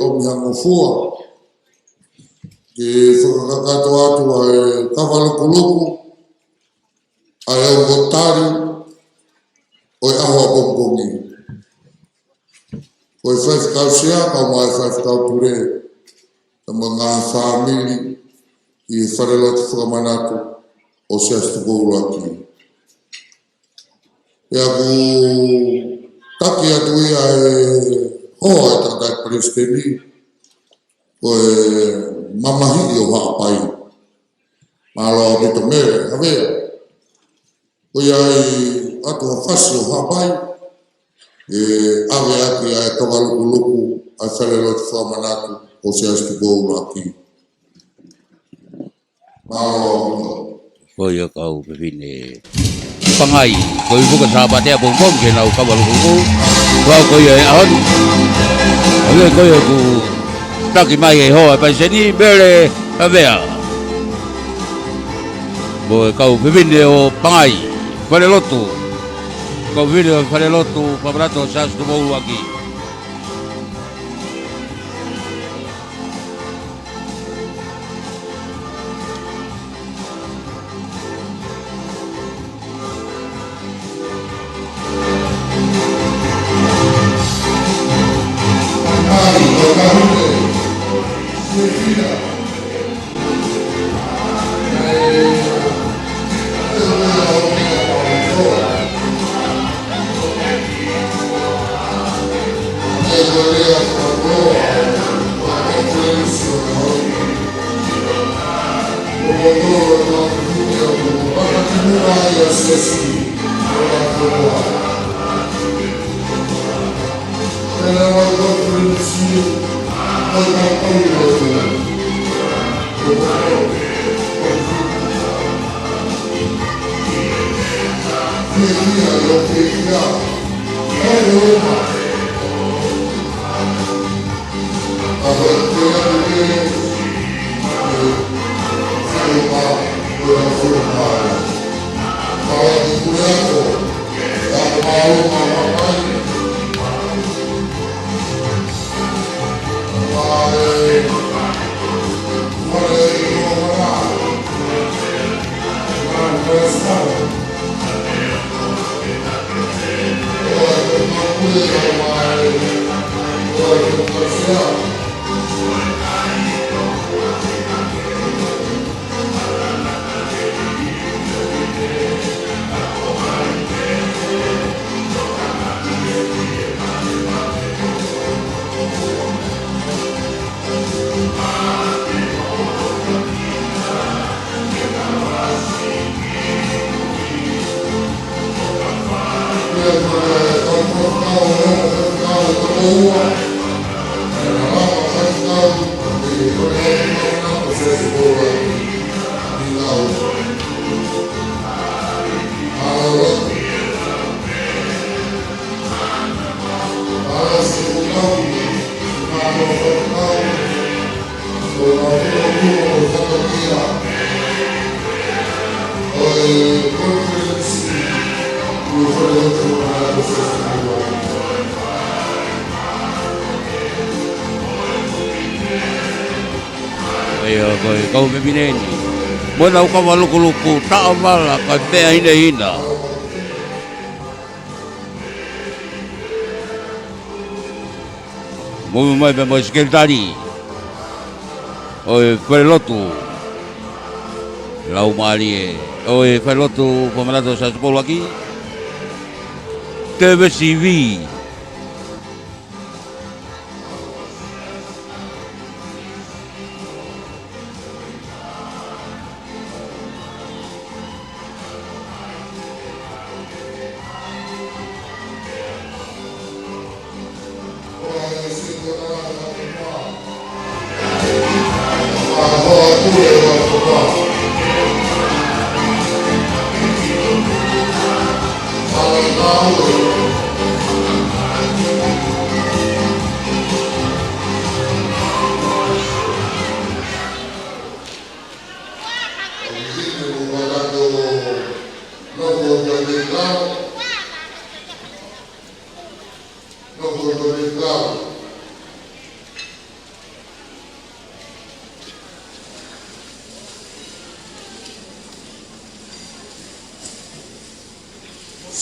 ʻomi ha ngofua ke fakakakato atu ʻa e kava lukuluku, ʻa e ongo tali ʻo e ʻaho ʻapongipongi. Ko e faifekau sea, kau mai faifekau pule, kau mai ngaahi fāmili ʻi he falelotu fakamanatu ʻo Siaosi Tupou ʻUluaki. Pea ʻoku taki atu ia ʻe he hoa ʻo e tangataʻeiki palesiteni, ko e mamahiʻi ʻo Haʻapai. Mālō ʻaupito Mele, Havea. Ko ia ai ʻoatu ha fasi ʻo Haʻapai, ʻe ʻave ʻaki ʻa e kava lukuluku ʻa e falelotu fakamanatu ʻo Siaosi Tupou ʻUluaki. Mālō ʻaupito. Ko ia kau fefine Pangai, ko e fuka Sāpate ʻapongipongi ke nau kava lukuluku. Ko au ko ia ʻi he ʻaho ni. Ko ia ko ia ʻoku taki mai ʻe he hoa ʻo e palesiteni, Mele Havea. Mo e kau fefine ʻo Pangai, falelotu. Kau fefine ʻo e falelotu fakamanatu ʻo Siaosi Tupou ʻUluaki. ʻIo, ko e kau fefine ni. Mo ʻenau kava lukuluku, taʻovala, kae feʻahinehina. Mou mai pē mo e sekelitali ʻo e falelotu. Laumālie ʻo e falelotu, Fakamanatu Siaosi Pōlaki. Tēvesi Vī.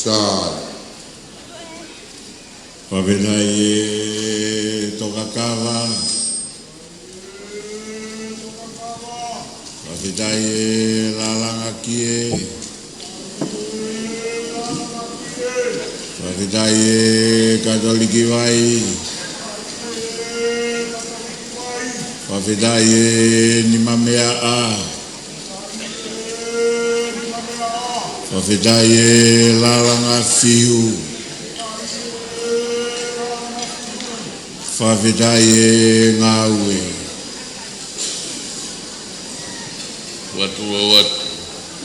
Sai. Fakafetaʻi e Tokakava. Fakafetaʻi e Lalangakie. Fakafetaʻi e Katoliki Vai. Fakafetaʻi e Nimameaʻa. Fakafetaʻi e Lalangafihu. Fakafetaʻi e Ngāue. Ua tu ua tu.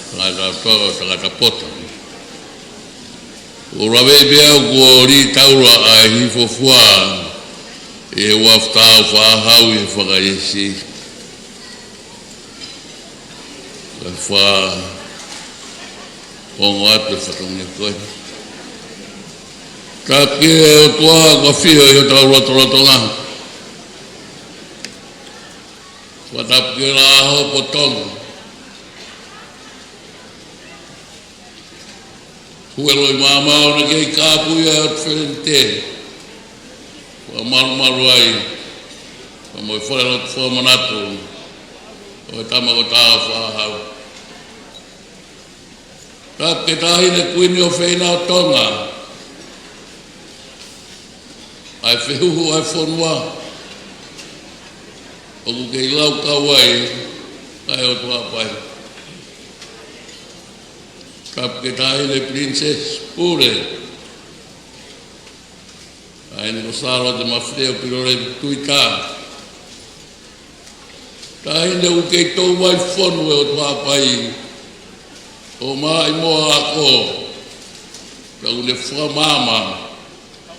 Tangata toa, tangata poto. ʻOku ou lave pē au kuo lī taula ʻa e hifofua ʻi he uafu taau fāhau ʻi he fakaʻesi. Ka fa ongo atu e fatongia ko ē. Tapu ki he ʻOtua kuo fiho ʻi hotau lotolotonga. Fakatapu ki he Laʻā Hopo Tonga. Huelo ʻi māmani ʻoku kei kāpui ʻa e ʻOtu Felente. Fakamalumalu ai. Pea mo e falelotu fakamanatu ʻo e tama ko Tāufaʻāhau. Tapu ki he Taʻahine Kuini ʻofeina ʻo Tonga. ʻA e fehuhu ʻa e fonua ʻoku kei laukau ai ʻa e ʻOtu Haʻapai. Tapu ki he Taʻahine Princess Pule, Taʻahine ko Sālote Mafileo Pilolevu Tuita. Taʻahine ʻoku kei touvaifonu e ʻOtu Haʻapai ʻo maʻimoa ako, ka ʻoku ne fakamaama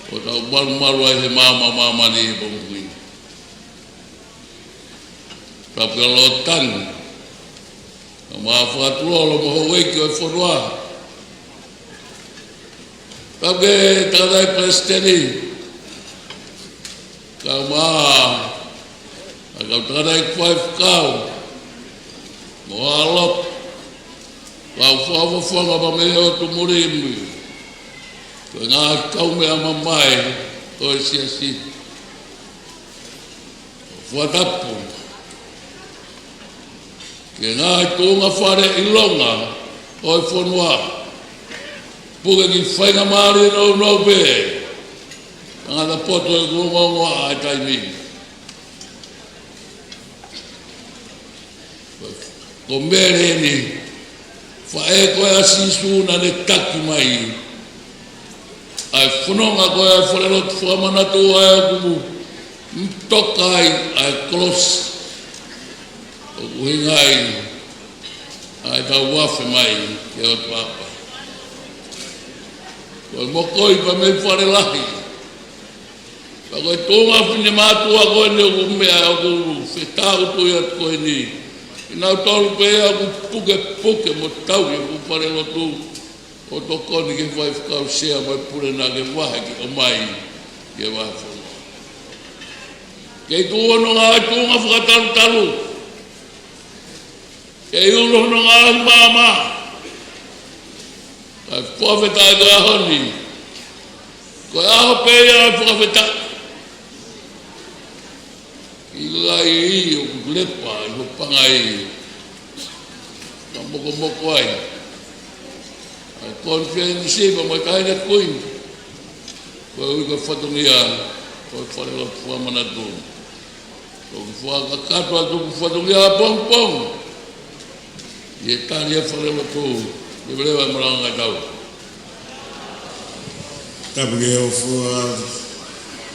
ʻo tau malumalu ai he maama ʻo māmani he pongipongi ni. Tapu ki he Lord Tangi, kae ʻumaʻā Fakatulolo mo e houʻeiki ʻo e fonua. Tapu ki he Tangataʻeiki Palesiteni, kae ʻumaʻā ʻa e kau tangataʻeiki faifekau mo e ʻaloʻofa, kau fakafofonga pea mei he ʻotu mulimuli, ko e ngaahi kaumeʻa mamae ʻo e Siasi. Fakatapu ki he ngaahi tuʻunga fale ʻilonga ʻo e fonua, puke ki he faingamālie nounou pē, tangata poto ʻoku ongoongoa ʻa e taimi. Ko Mele eni, faʻē ko ē ʻa Sīsū naʻa ne taki mai. ʻA e fononga ko ē ʻa e falelotu fakamanatu ʻa ē ʻoku toka ai ʻa e kolosi ʻoku ʻuhinga ai ʻa ʻetau afe mai ki he ʻOtua Papa. Ko e mokoi pē mei fale lahi. Ka ko e tuʻunga finemātuʻa ko eni ʻoku meʻa ʻoku fetautui atu ko eni. Kinautolu pē ʻoku pukepuke mo tauhi ʻa e falelotu ʻo tokoni ki he faifekau sea mo e pule naʻa ke vahe ke ʻomai ki he vahefonua. Kei tuʻu hono ngaahi tuʻunga fakatalutalu. Kei ʻulu hono ngaahi maama. Kae fakafetaʻi ko e ʻaho ni. Ko e ʻaho pē ia ʻo e fakafetaʻi. ʻIkai ʻi ʻoku lepa ʻi ho pangai. Ka mokomoko ai ʻa e konifelenisi pea mo e Kāinga Kuini. Ko e ui ko e fatongia ʻo e falelotu fakamanatu. ʻOku fakakakato atu ʻoku fatongia pongipongi. ʻI he tali ʻa e falelotu, leveleva e malanga tau. Tapu ki he ʻOtua,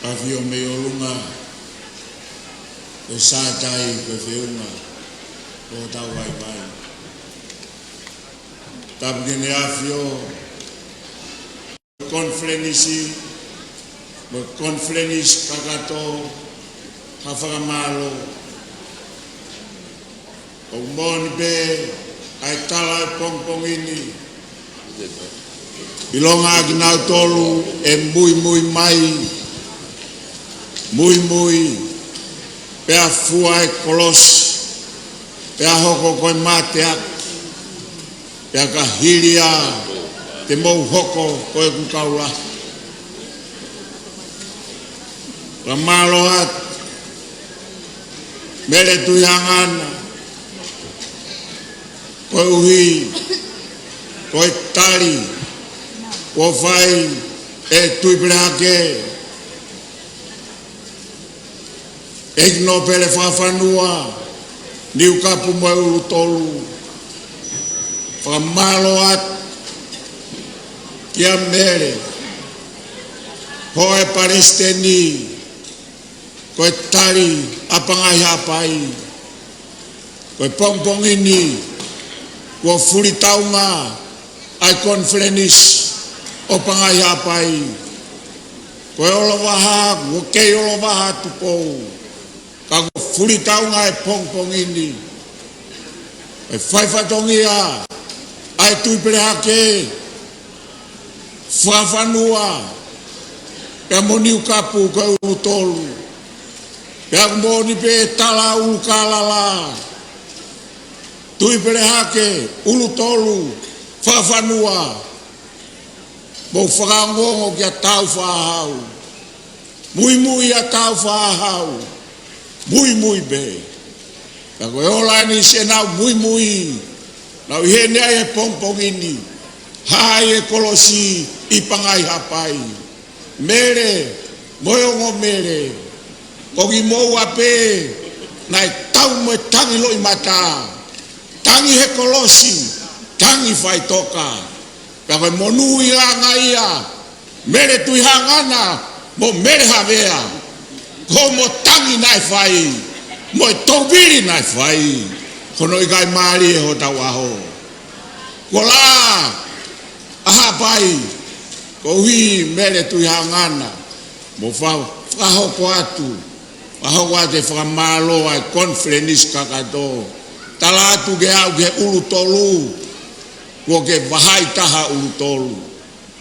ʻAfio mei ʻolunga, ko e sātai, ko e feʻunga ʻo hotau vaivai. Tapu ki Heʻene ʻAfio, konifelenisi, mo e konifelenisi kakato, ha fakamālō. ʻOku moʻoni pē ʻa e tala ʻo e pongipongi ni. ʻIlonga ʻa kinautolu ʻe muimui mai, muimui, pea fua e kolosi, pea hoko ko e mateaki, pea ka hili ia te mou hoko ko ʻeku kau lahi. Fakamālō atu Mele Tuʻihaʻangana, koeʻuhi ko e tali kuo fai ʻe Tuʻipelehake, ʻEiki Nōpele Fakafanua, Niukapu mo e Ulutolu. Fakamālō atu kia Mele, houʻeiki Palesiteni, ko e tali ʻa Pangai Haʻapai. Ko e pongipongi ni kuo fulitaunga ʻa e konifelenisi ʻo Pangai Haʻapai. Ko e olovaha, kuo kei olovaha Tupou. Ka kuo fulitaunga e pongipongi ni. Ko e faifatongia ʻa e Tuʻipelehake, Fakafanua, pea mo Niukapu ko e Ulutolu. Pea ʻoku moʻoni pē tala ʻUlukālala, Tuʻipelehake, Ulutolu, Fakafanua. Mou fakaongoongo kia Tāufaʻāhau. Muimui ʻa Tāufaʻāhau. Muimui pē. Ka ko e ola ni siʻenau muimui. Nau ʻi heni ai he pongipongi ni. Hā ai e kolosi ʻi Pangai Haʻapai. Mele, mo e ongo Mele. Ko kimoua pē naʻe tau mo e tangi loʻimata. Tangi he kolosi, tangi faʻitoka. Pea ko e monūʻia ange ia, Mele Tuʻihaʻangana mo Mele Havea. Ko hoʻomo tangi naʻe fai, mo e touvili naʻe fai. Ko hono ʻikai mālie hotau ʻaho. Kuo lā ʻa Haʻapai, koeʻuhi Mele Tuʻihaʻangana, mo fa-, fakahoko atu, fakahoko atu e fakamālō ʻa e konifelenisi kakato. Tala atu ke aʻu ki he Ulutolu, kuo ke vahaʻi taha Ulutolu.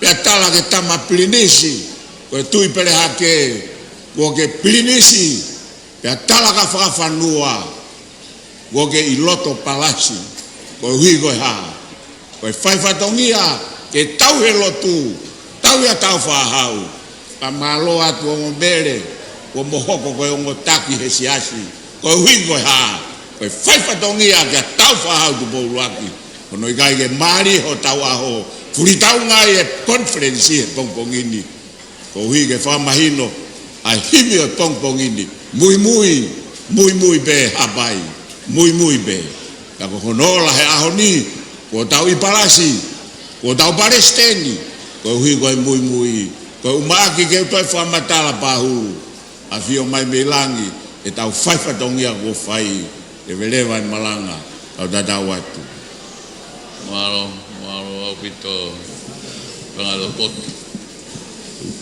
Pea tala ki he Tama Pilinisi, ko e Tuʻipelehake, kuo ke pilinisi, pea tala kia Fakafanua, kuo ke ʻi loto palasi, koeʻuhi ko e hā? Ko e faifatongia ke tauhi e lotu, tauhi ʻa Tāufaʻāhau. Fakamālō atu ongo Mele, kuo mo hoko ko e ongo taki he siasi, koeʻuhi ko e hā? Ko e faifatongia kia Tāufaʻāhau Tupou ʻUluaki. Ko hono ʻikai ke mālie hotau ʻaho, fulitaunga ai e konifelenisi he pongipongi ni. Koeʻuhi ke fakamahino ʻa e himi ʻo e pongipongi ni. Muimui, muimui pē Haʻapai, muimui pē. Ka ko hono ola he ʻaho ni, kuo tau ʻi palasi, kuo tau palesiteni, koeʻuhi ko e muimui, Ko e ʻumaʻā ke u toe fakamatala Pahulu, ʻafio mai mei langi, ʻetau fai fatongia kuo fai, leveleva e malanga, tau tatau atu. Mālō, mālō ʻaupito, tangata poto.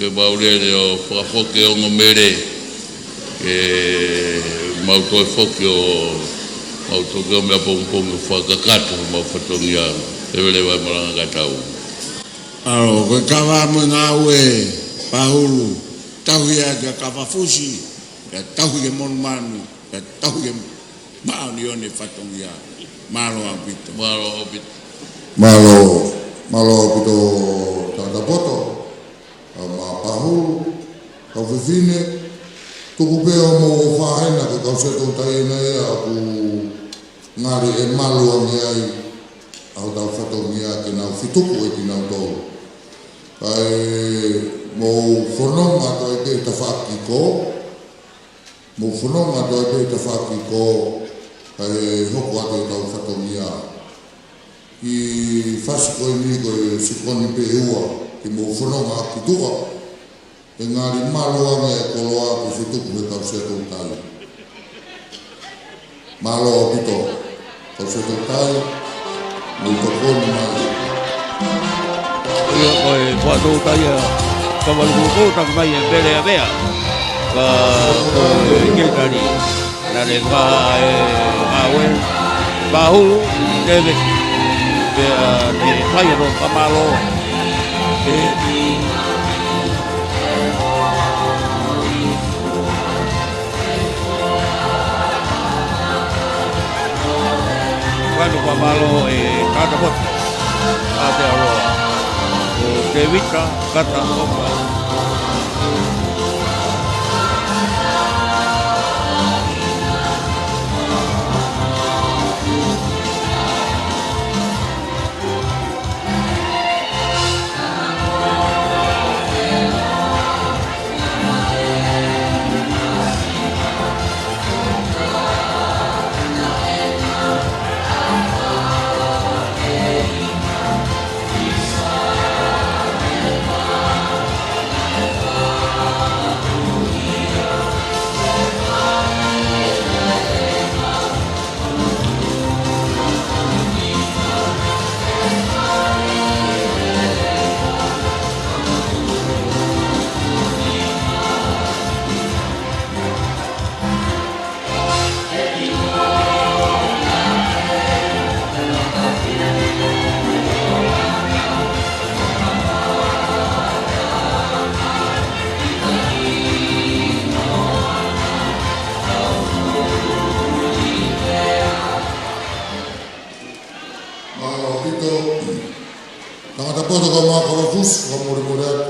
Ke mau lele ʻo fakafoki ongo mele, ke mau toe foki ʻo, mau toki ʻomai pongipongi ʻo fakakakato, mau fatongia, leveleva e malanga ka tau. ʻAlo, ko e kava mo e ngāue, Pahulu, tauhi ʻa e kava fusi, ka tauhi ke monumanu, ka tauhi ke māʻoniʻoni e fatongia. Mālō ʻaupito. Mālō ʻaupito. Mālō, mālō ʻaupito tangata poto, ʻa Pahulu, kau fefine, tuku pē ʻo mou ʻofa hena ke kau seto taina ia ʻoku ngali ʻe malu ange ai ʻa hotau fatongia ke nau fetuku ʻe kinautolu. Kae mou fononga atu ai pē tafaʻaki ko, mou fononga atu ai pē tafaʻaki ko, kae hoko atu ʻetau fatongia. ʻI he fasi ko eni ko e sikoni pē ʻe ua, ke mou fononga ki tuʻa. ʻE ngali malu ange e koloa ke fetuku he kau seto tai. Mālō ʻaupito, kau seto tai, mou tokoni mai. ʻIo, ko e kau seto tai ʻa Kavaluku ko taki mai e mele ʻa Vea. Ka ko e kei tali. Naʻe lele e ngāue, Pahulu, Tevesi. Pea te fai ʻa e fakamālō. Te fai ʻa e fakamālō ʻe tangata poto, ʻa Aotearoa, ko Tevita Kata Oka. Mālō ʻaupito. Tangata poto, kau mai kava fusi, kau molemole atu.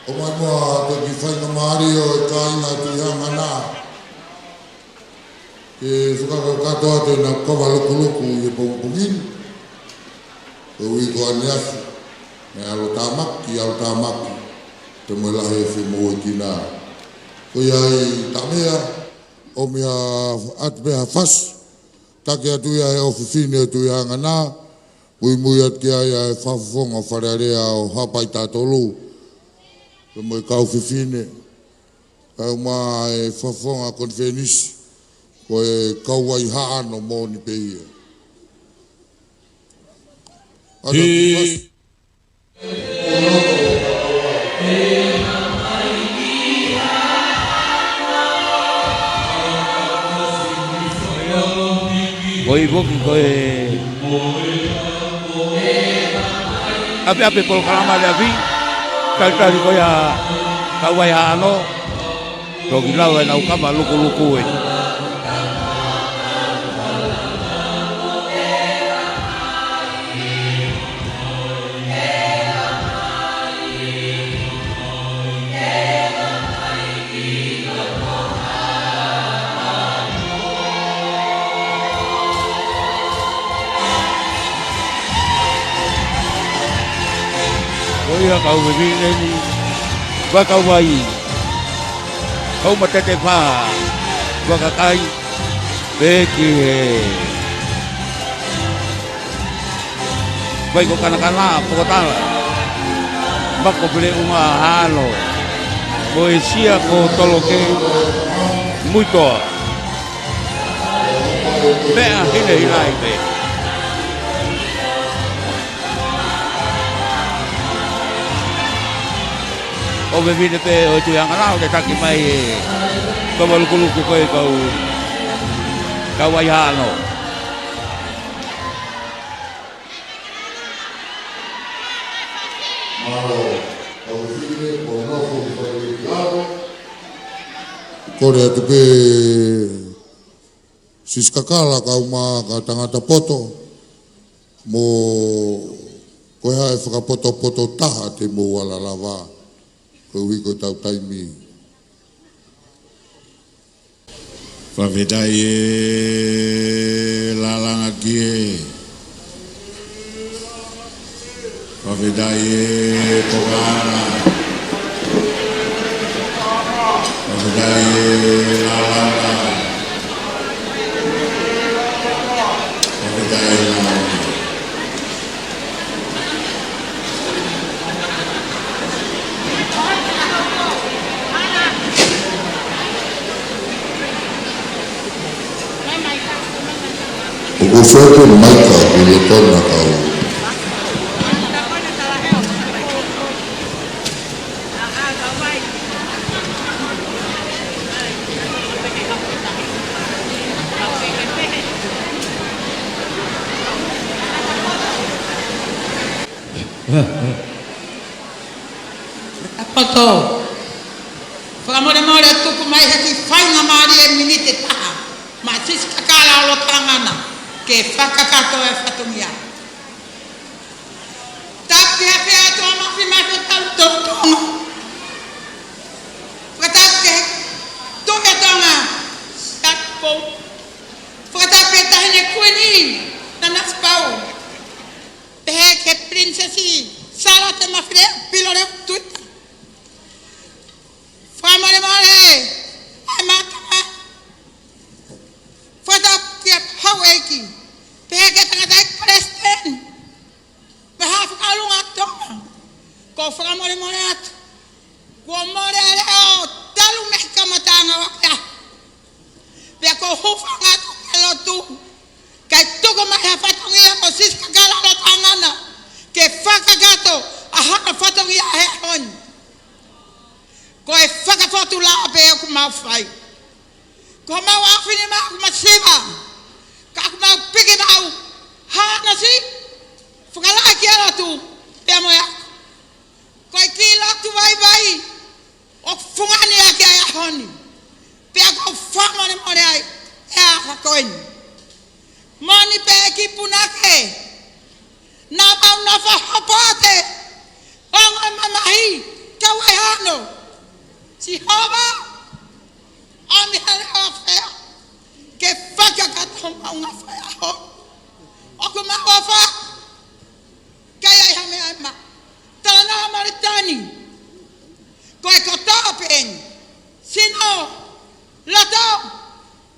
ʻOmai muʻa ha kiʻi faingamālie ʻo e kāinga Tuʻi Hangana ke fakakakato atu ʻenau kava lukuluku ʻi he pongipongi ni. Ko e uike ko eni ʻafi, meʻa ʻalotāmaki, ʻalotāmaki, pea mo e lahi e femoʻuekina. Ko ia ai Tamea, ʻomi atu pē ha fasi, taki atu ia he ʻofefine ʻo Tuʻi Hangana, muimui atu ki ai ʻa e fakafofonga Fale Alea ʻo Haʻapai Taha Tolu, pea mo e kau fefine, kae ʻumaʻā e fakafofonga konifelenisi, ko e kau ai Haʻano moʻoni pē ia. ʻAlu atu ki he fasi. Ko e foki ko e ʻapiʻapi polokalama le avi, talitali ko ia kau ai Haʻano, toki lau ʻenau kava lukuluku ē. Ko ia kau fefine ni, ʻa e kau vai, kau matete fā, ʻa e kakai, pehē ki he vai ko Kanakana, Pokotala. Mako Peleʻunga Hano, mo e sia ko Toloke Muitoa. Meʻa hinehina ai pē. ʻO vevine pē ʻo e Tuʻi Anganau, te taki mai e kau alukuluku ko e kau, kau ai Hano. Mālō, kau fefine, ko nofo ki fai ki lalo. Kole atu pē Sisikakala kau mā ka tangata poto, mo ko e hā e fakapotopoto taha te mou ala lava, koeʻuhi ko e tau taimi. Fakafetaʻi e Lalanga kie. Fakafetaʻi e Pokala. Fakafetaʻi e Lalanga. Fakafetaʻi e Lalanga. ʻOku ou fai atu e maika ki lotona kau. Poto. Fakamolemole tuku mai ha kiʻi faingamālie miniti ʻe taha maʻa Sisikakala ʻo Lotoʻangana ke fakakakato e fatongia. Tapu ki he ʻAfiona ʻa e Mafi Mafi ʻo Tautonga. Fakatapu ki he Tuʻi ʻo Tonga, Siakipouli. Fakatapu ki he Taʻahine Kuini, Nanasipauʻu. Pehē ki he Pilinisesi Sālote Mafileʻo Pilolevu Tuita. Fakamolemole ʻa e mātuʻa. Fakatapu ki he Houʻeiki. Pehē ki he Tangataʻeiki Palesiteni mo e Haʻa Fakaʻolunga ʻo Tonga. ʻOku ou fakamolemole atu. Kuo mole e leʻo talu mei he kamataʻanga ʻo e ʻaho. Pea ʻoku ou hūfanga atu ki he lotu, kae tuku mai ha fatongia mo Sisikakala Lotoʻangana ke fakakakato ʻa hono fatongia he ʻaho ni. Ko e fakafotulā pē ʻoku mau fai. Ko homau ʻaofinemā ʻoku masiva, ka ʻoku mau piki mau hānasi, fakalahi ki he lotu pea mo e ako. Ko e kiʻi lotu vaivai ʻoku fungani ʻaki ʻa e ʻaho ni. Pea ʻoku ou fakamolemole ai ʻa e ʻaho ko eni. Moʻoni pē ʻEiki Punake, naʻa mau nofo hopoate, ongo mamahi, kau ai Hano. Sihova, ʻomi ha leʻo ʻa fea ke fakakakato homau ngafa ʻaho. ʻOku mau ʻofa, ka ʻi ai ha meʻa ʻe maʻu. Talanoa Moulitoni, ko e kotoa pē eni. Sino, loto,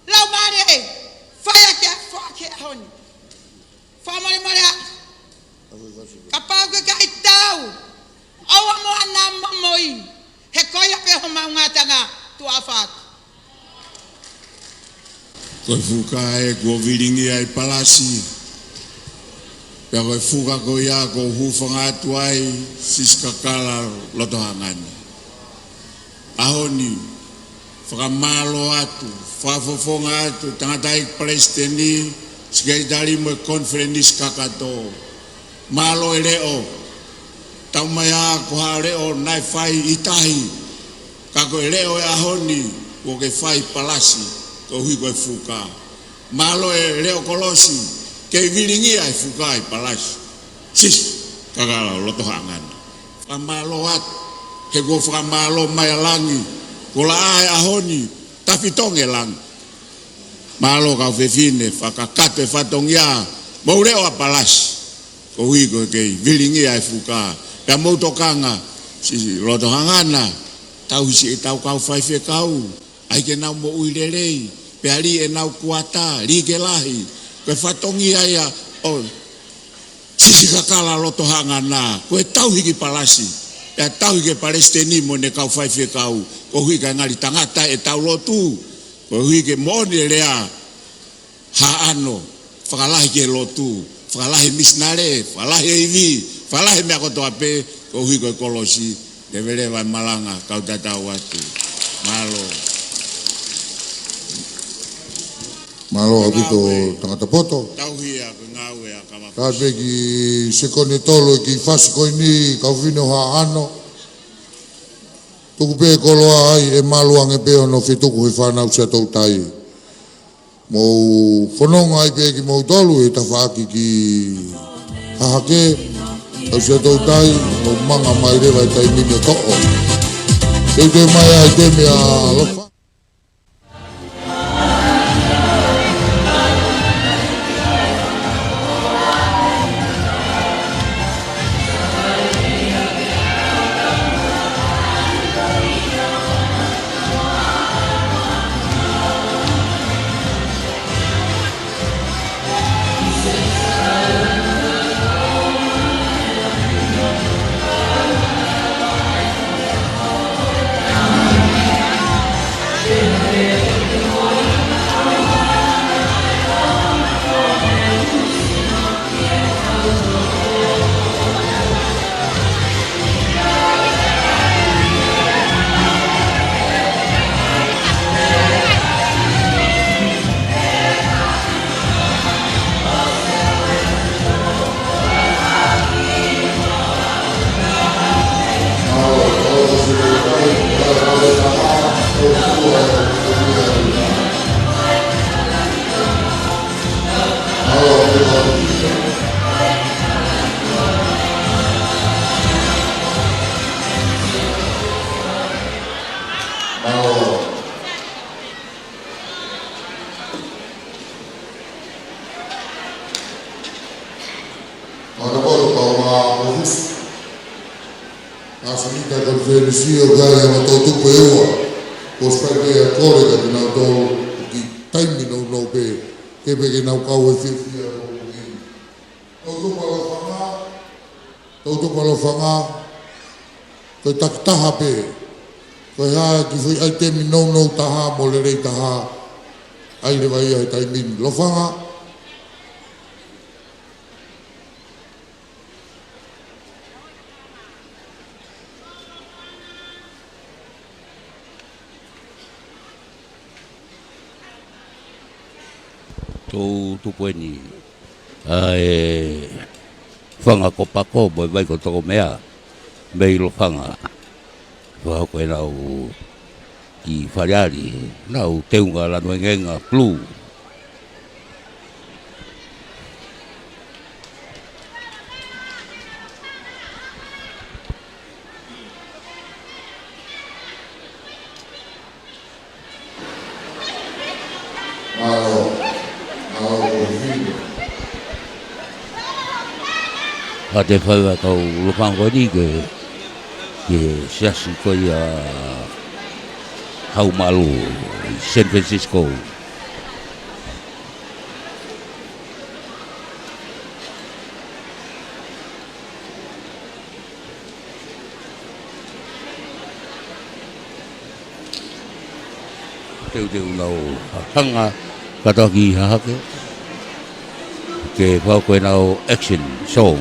laumālie, fai ʻaki ʻa e foaki he ʻaho ni. Fakamolemole atu. Kapau ʻoku ʻikai tau, ʻoua muʻa naʻa momoi, he ko ia pē homau ngataʻanga tuʻa fatu. Ko e fuka ē kuo vilingia ʻi palasi. Pea ko e fuka ko ia ʻoku ou hūfanga atu ai, Sisikakala Lotoʻangana. ʻAho ni, fakamālō atu, fakafofonga atu, Tangataʻeiki Palesiteni, Sekelitali mo e Konifelenisi Kakato. Mālō e leʻo, tau mai ā ko ha leʻo naʻe fai ʻi tahi, ka ko e leʻo e ʻaho ni, kuo ke fai palasi, koeʻuhi ko e fuka. Mālō e leʻo kolosi, kei vilingia e fuka ʻi palasi. Sisikakala Lotoʻangana. Fakamālō atu, he kuo fakamālō mai ʻa langi, kuo laʻā e ʻaho ni, tafitongi e langi. Mālō kau fefine, fakakakato e fatongia, mou leʻo ʻa palasi. Koeʻuhi ko e kei vilingia e fuka, pea mou tokanga, Sisi Lotoʻangana, tauhi siʻetau kau faifekau, ʻai ke nau moʻui lelei, pea lī ʻenau kuata, lī ke lahi, ko e fatongia ia ʻo Sisikakala Lotoʻangana, ko e tauhi ki palasi, Pea tauhi ki he palesiteni mo ʻene kau faifekau, koeʻuhi kae ngali tangata ʻetau lotu, koeʻuhi ke moʻoni e lea Haʻano, fakalahi ki he lotu, fakalahi misinale, fakalahi e ivi, fakalahi meʻa kotoa pē, koeʻuhi ko e kolosi, leveleva e malanga, kau tatau atu. Mālō. Mālō ʻaupito tangata poto. Tauhi ʻa e ngāue ʻa Kamapusi. Kae pē ki he sekoni tolu ki he fasi ko eni, kau fefine ʻo Haʻano. Tuku pē koloa ai ʻe malu ange pē hono fetuku he fānau Siaʻatoutai. Mou fononga ai pē kimoutolu he tafaʻaki ki Hahake, kau Siaʻatoutai, mou manga mai leva he taimi ni ʻo toʻo. Teuteu mai ai te mea lofa. Mālō. Mālō, Paula Mofisi. ʻAsenita Konifelenisi ʻo Gaia ma tau tupu e ua. Ko Spike ia kole ka te nau tau ki taimi nounou pē. Ke pē ke nau kau e fiefia ko ki. Tau tupu ʻa Lofanga. Tau tupu ʻa Lofanga. Ko e takitaha pē. Ko e hā ki fui ʻai temi nounou taha mo lelei taha. ʻAi leva ia he taimi ni Lofanga. Tau tupu eni ʻa e fanga ko Pako mo e vai ko Tokomea mei Lofanga. Fakahoko ʻenau ki Faleali, nau teunga lanu engenga blue. ʻA e faiva kau Lofanga ko eni ke, ke siasi ko ia Haumalu ʻi San Francisco. Teuteu nau hanga katoa ki Hahake. Ke fakahoko ʻenau action song.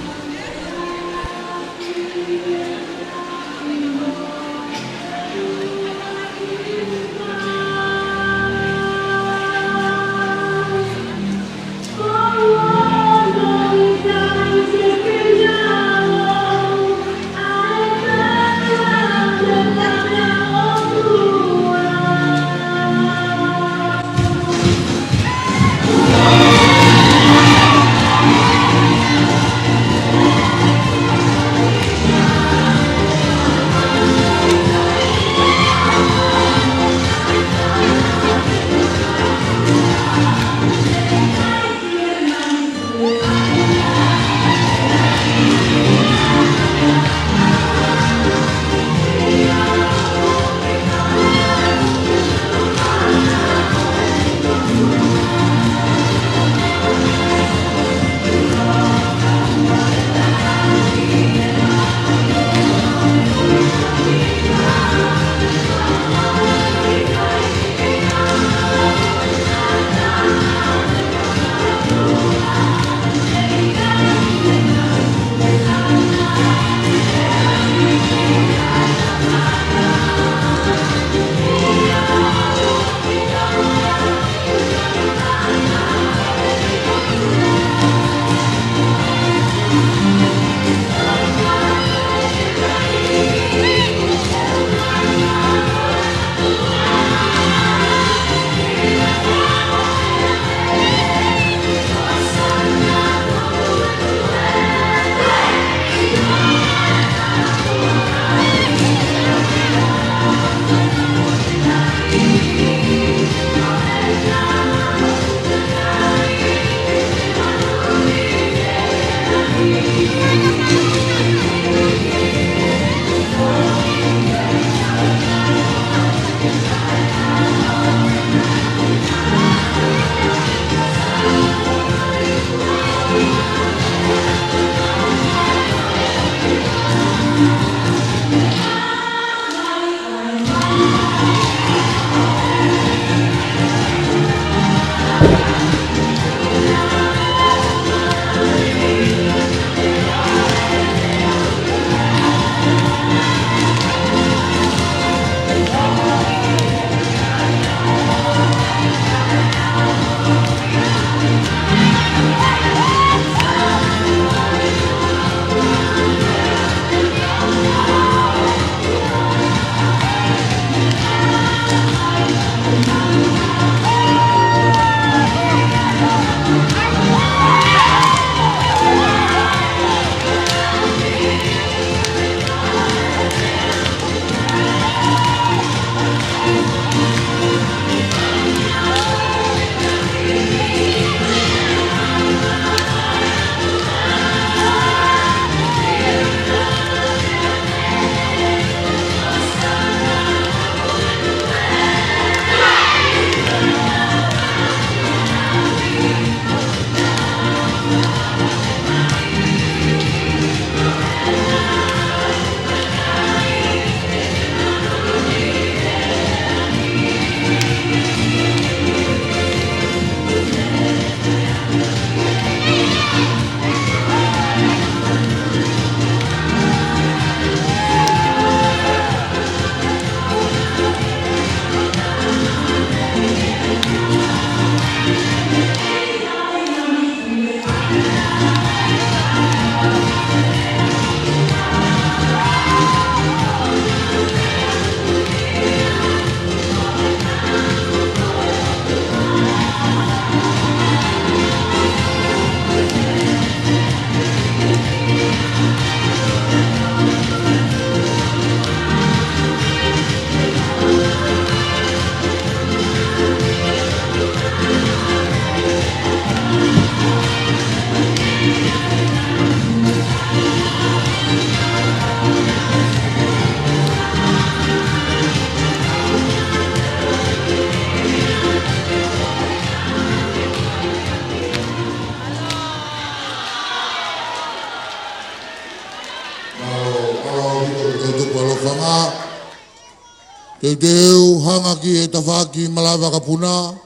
Teuteu hanga ki he tafaʻaki malava kapuna.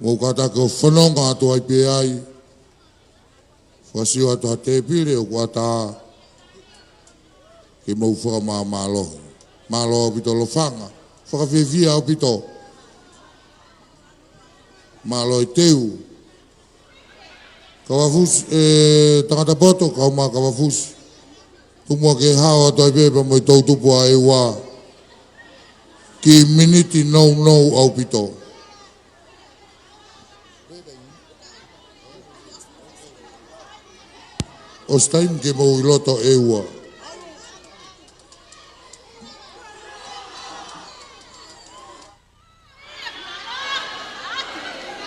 Mou kātaki ʻo fononga atu ai pē ai. Fakasio atu ha tēpile ʻoku ʻatā ke mou fakamāmālohi. Mālō ʻaupito Lofanga. Fakafiefia ʻaupito. Mālō e teu. Kavafusi, e, tangata poto, kau mā Kavafusi. Tuku muʻa ke hao atu ai pē pea mo e toʻutupu ʻa ʻEua. Kiʻi miniti nounou ʻaupito. ʻOsi taimi ke mou ʻi loto ʻEua.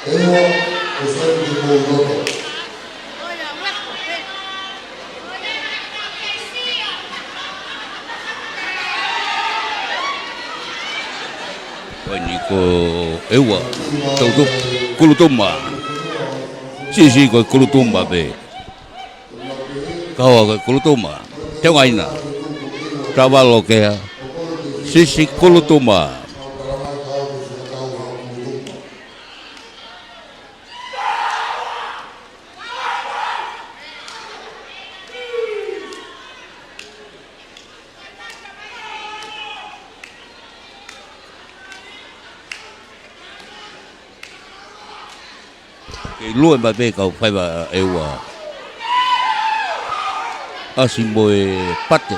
ʻEua, ʻosi taimi ke mou ʻi loto. Ko eni ko ʻEua, toʻutupu, Kulutuma. Sisi ko Kulutuma pē. Kaua ko Kulutuma. Teungaina. Tavalo kea. Sisi Kulutuma. Kei lue mai pē kau faiva ʻEua. ʻAsi mo e pate.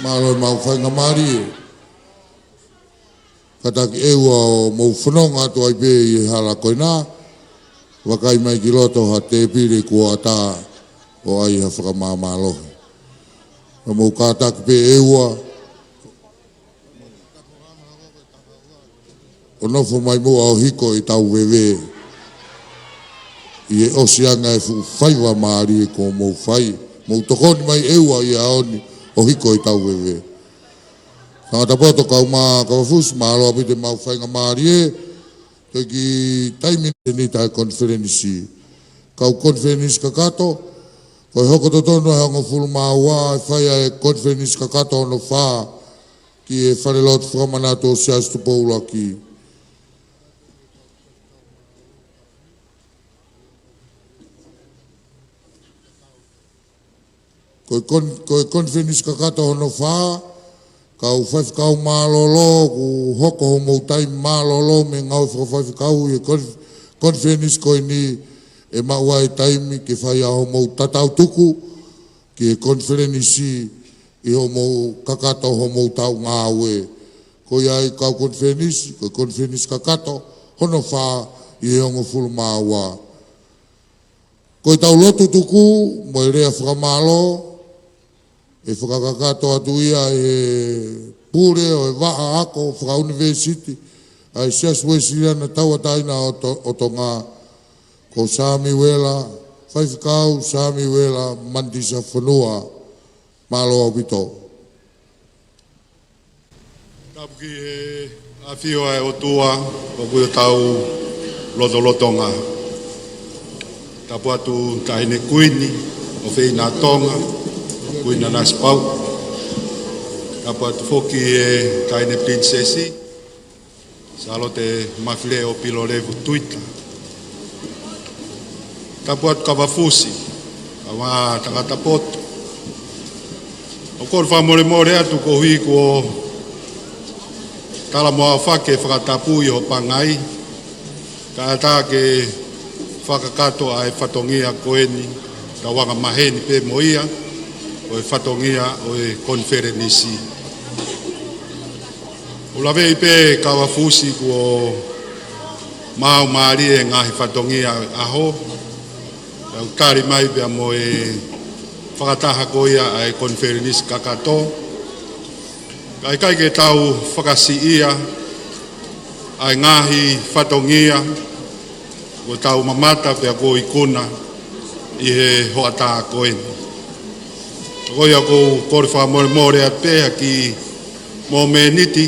Mālō e maʻu faingamālie. Kātaki ʻEua ʻo mou fononga atu ai pē ʻi he hala ko ena. Vakai mai ki loto ha tēpile kuo ʻatā ʻo ʻai ha fakamāmālohi. Ka mou kātaki pē ʻEua ʻo nofo mai muʻa ʻo hiko ʻetau veve. ʻI he ʻosi ange e fuʻu faiva mālie kuo mou fai. Mou tokoni mai ʻEua ʻi he ʻaho ni ʻo hiko ʻetau veve. Tangata poto, kau mā, kau fusi, mālō ʻaupito e maʻu faingamālie. Toe kiʻi taimi ni ʻa e konifelenisi. Kau konifelenisi kakato, ko e hoko totonu ʻa e hongofulu mā ua, ʻe fai ʻa e konifelenisi kakato hono fā, ki he falelotu fakamanatu ʻo Siaosi Tupou ʻUluaki. Ko e kon-, ko e konifelenisi kakato hono fā, kau faifekau mālōlō, kuo hoko hoʻomou taimi mālōlō mei he ngāue fakafaifekau ʻi he konif-, konifelenisi ko eni, ʻe maʻu ai e taimi ke fai ʻa hoʻomou tatau tuku ki he konifelenisi ʻi hoʻomou kakato hoʻomou taʻu ngāue. Ko ia ai kau konifelenisi, ko e konifelenisi kakato hono fā ʻi he hongofulu mā ua. Ko ʻetau lotu tuku mo e lea fakamālō, ʻe fakakakato atu ia ʻe he pule ʻo e vaʻa ako fakaʻunivēsiti ʻa e Siasi Uēsiliana Tauʻatāina ʻo To-, ʻo Tonga, ko Samiuela, Faifekau Samiuela Manitisa Fonua. Mālō ʻaupito. Tapu ki he ʻafio ʻa e ʻOtua, ʻoku ʻi hotau lotolotonga. Tapu atu Taʻahine Kuini ʻofeina Tonga, Kuini Nanasipauʻu. Tapu atu foki e Taʻahine Pilinisesi, Sālote Mafileʻo Pilolevu Tuita. Tapu atu kau fusi, kau tangata poto. ʻOku ou fakamolemole atu koeʻuhi kuo talamonū fakafetaʻi fakatapu ʻi hoʻo pangai, kae ʻatā ke fakakakato ʻa e fatongia ko eni, tau angamaheni pē mo ia, ko e fatongia ʻo e konifelenisi. ʻOku ou laveʻi pē kau fusi kuo maau mālie e ngaahi fatongia ʻo e ʻaho, ʻo tali mai pea mo e fakataha ko ia ʻa e konifelenisi kakato. Ka ʻikai ke tau fakasiʻia ʻa e ngaahi fatongia kuo tau mamata pea kuo ikuna ʻi he hoʻatā ko eni. Ko ia ʻoku ou kole fakamolemole atu pē ha kiʻi momeniti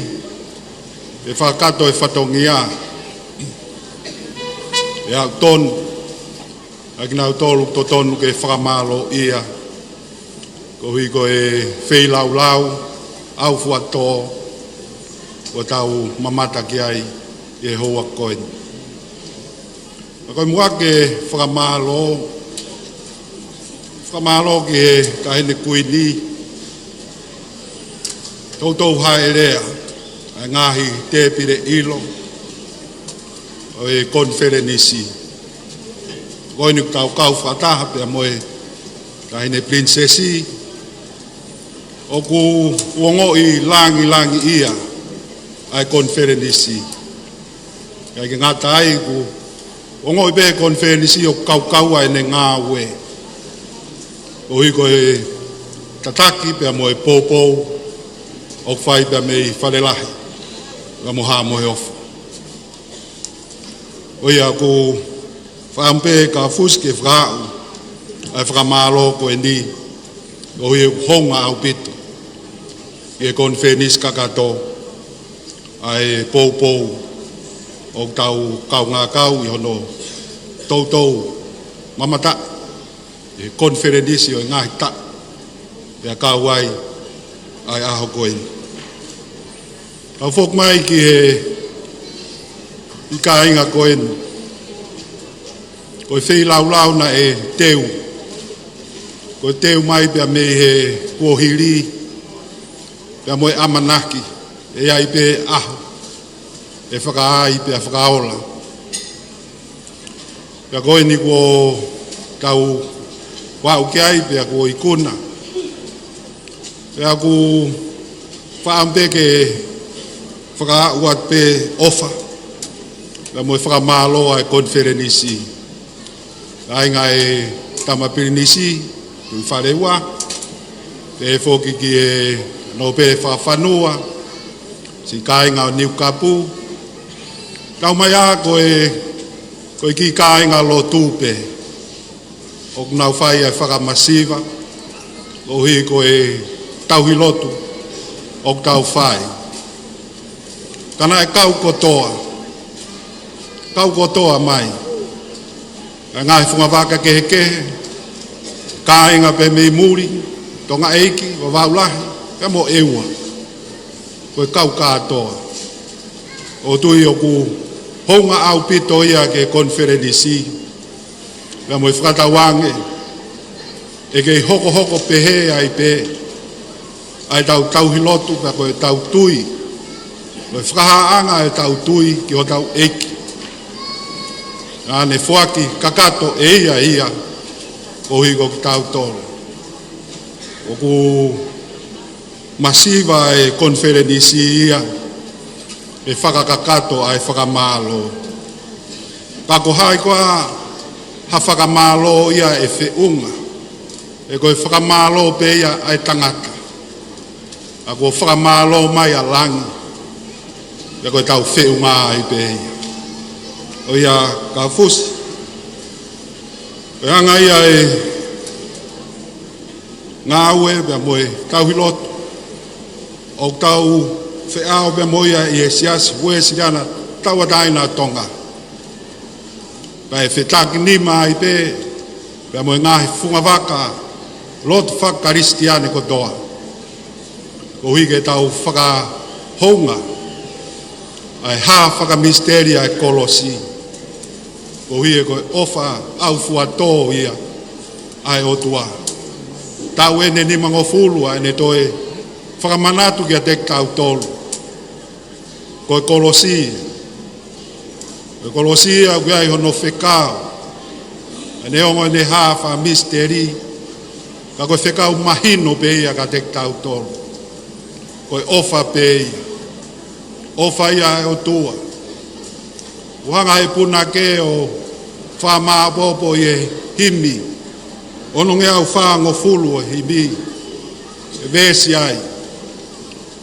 ke fakakakato e fatongia. ʻE au tonu, ʻa kinautolu totonu ke fakamālōʻia, koeʻuhi ko e feilaulau, ʻau fuatō, ʻoku tau mamata ki ai ʻi he houa ko eni. Ka ko e muʻa ke fakamālō, fakamālō ki he Taʻahine Kuini, toutou hāʻele ʻa e ngaahi tēpile ʻilo ʻo e konifelenisi. Ko eni ʻoku tau kau fakataha pea mo e Taʻahine Pilinisesi, ʻoku ou ongoʻi langilangiʻia ʻa e konifelenisi. ʻIkai ke ngata ai, ʻoku ou ongoʻi pē konifelenisi ʻoku kaukau ʻa ʻene ngāue, koeʻuhi ko e tataki pea mo e poupou ʻoku fai pea mei Falelahi, pea mo Haʻa Moheofo. Ko ia ʻoku ou fakaʻamu pē kau fusi ke fakaaʻu ʻa e fakamālō ko eni, koeʻuhi ʻoku hounga ʻaupito ʻi he konifelenisi kakato ʻa e poupou ʻoku tau kaungā kau ʻi hono toutou mamata ʻi he konifelenisi ʻo e ngaahi taʻu, pea kau ai ʻa e ʻaho ko eni. Kau foki mai ki he ʻi kāinga ko eni, ko e feilaulau naʻe teu, ko e teu mai pea mei he kuohili, pea mo e ʻamanaki ʻe ʻi ai pē ʻaho ʻe fakaai pea fakaola. Pea ko eni kuo tau Kuo aʻu ki ai pea kuo ikuna. Pea ʻoku ou fakaʻamu pē ke fakaaʻu atu pē ʻofa pea mo e fakamālō ʻa e konifelenisi. Kāinga ʻa e Tama Pilinisi, Tuʻifaleʻuā, pehē foki ki he Nōpele Fakafanua, siʻi kāinga ʻo Niukapu. Tau mai ā ko e, ko e kiʻi kāinga lotu pē ʻoku nau fai ʻa e fakamasiva, koeʻuhi ko e tauhi lotu ʻoku tau fai. Ka naʻe kau kotoa, kau kotoa mai ʻa e ngaahi fungavaka kehekehe, kāinga pē mei muli, Tonga ʻEiki, Vavaʻu Lahi, pea mo ʻEua. Ko e kau kātoa. ʻOku ou tui ʻoku hounga ʻaupito ia ki he konifelenisi, pea mo e fakatauange ʻe kei hokohoko pehē ai pē ʻa ʻetau tauhi lotu pea ko ʻetau tui, ko e fakahāʻanga ʻetau tui ki hotau ʻEiki. Naʻa ne foaki kakato ʻe ia ia koeʻuhi ko kitautolu. ʻOku masiva e konifelenisi ia ʻe fakakakato ʻa e fakamālō. Ka ko hai koā ha fakamālō ia ʻe feʻunga, he ko e fakamālō pē ia ʻa e tangata. Ka kuo fakamālō mai ʻa langi, pea ko ʻetau feʻunga ai pē ia. ʻOiauē, ka fusi, ko e anga ia e ngāue pea mo e tauhi lotu ʻoku tau feʻao pea mo ia ʻi he Siasi Uēsiliana Tauʻatāina ʻo Tonga. Pea ʻe fetakinima ai pē pea mo e ngaahi fungavaka lotu fakakalisitiane kotoa, koeʻuhi ke tau fakahounga ʻa e hā fakamisiteli ʻa e kolosi, koeʻuhi he ko e ʻofa ʻaufuatō ia ʻa e ʻOtua. Taʻu ʻeni ʻe nimangofulu ʻa ʻene toe fakamanatu kiate kitautolu. Ko e kolosi, ko e kolosi ia ʻoku ʻi ai hono fekau, ʻa e neongo ʻene hā fakamisiteli, ka ko e fekau mahino pē ia kiate kitautolu. Ko e ʻofa pē ia. ʻOfa ia ʻa e ʻOtua. ʻOku hanga ʻe he punake ʻo fakamāʻopoʻopo ʻi he himi, onongeau fāngofulu ʻo e himi, ʻe veesi ai: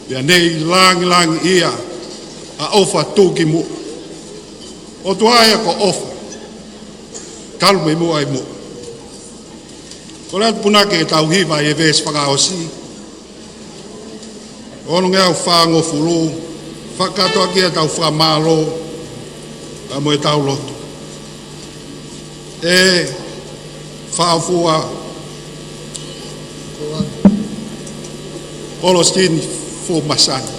Pea neʻi langilangiʻia ʻa ʻofa tuʻukimuʻa. ʻOtua ia ko ʻofa, talu mei muʻa ʻi muʻa. Kole atu punake ke tau hiva ʻi he veesi fakaʻosi, onongeau fāngofulu, fakakātoa ki ai ʻetau fakamālō pea mo ʻetau lotu. ʻE faʻa fua Kolositini Fuʻu Masani.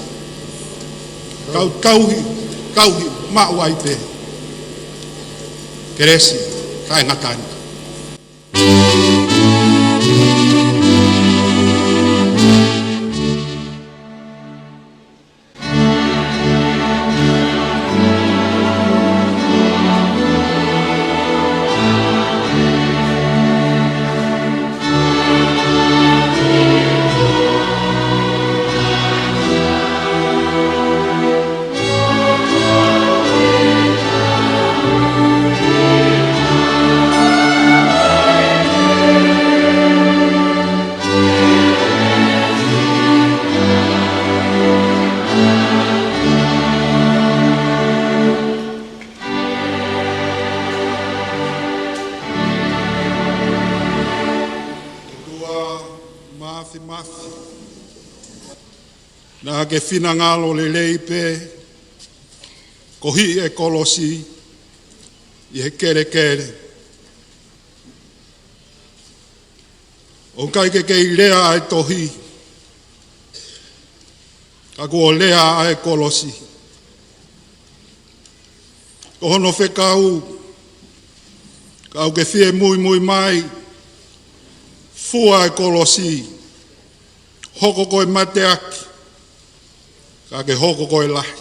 Kau tauhi, tauhi maʻu ai pē kelesi taʻengata ni. ʻOtua Māfimafi, naʻa ke finangalo lelei pē koeʻuhi e kolosi ʻi he kelekele. ʻOku ʻikai ke kei lea ʻa e tohi, ka kuo lea ʻa e kolosi. Ko hono fekau, ka ʻoku ke fie muimui mai, fua e kolosi, hoko ko e mateaki, ka ke hoko ko e lahi.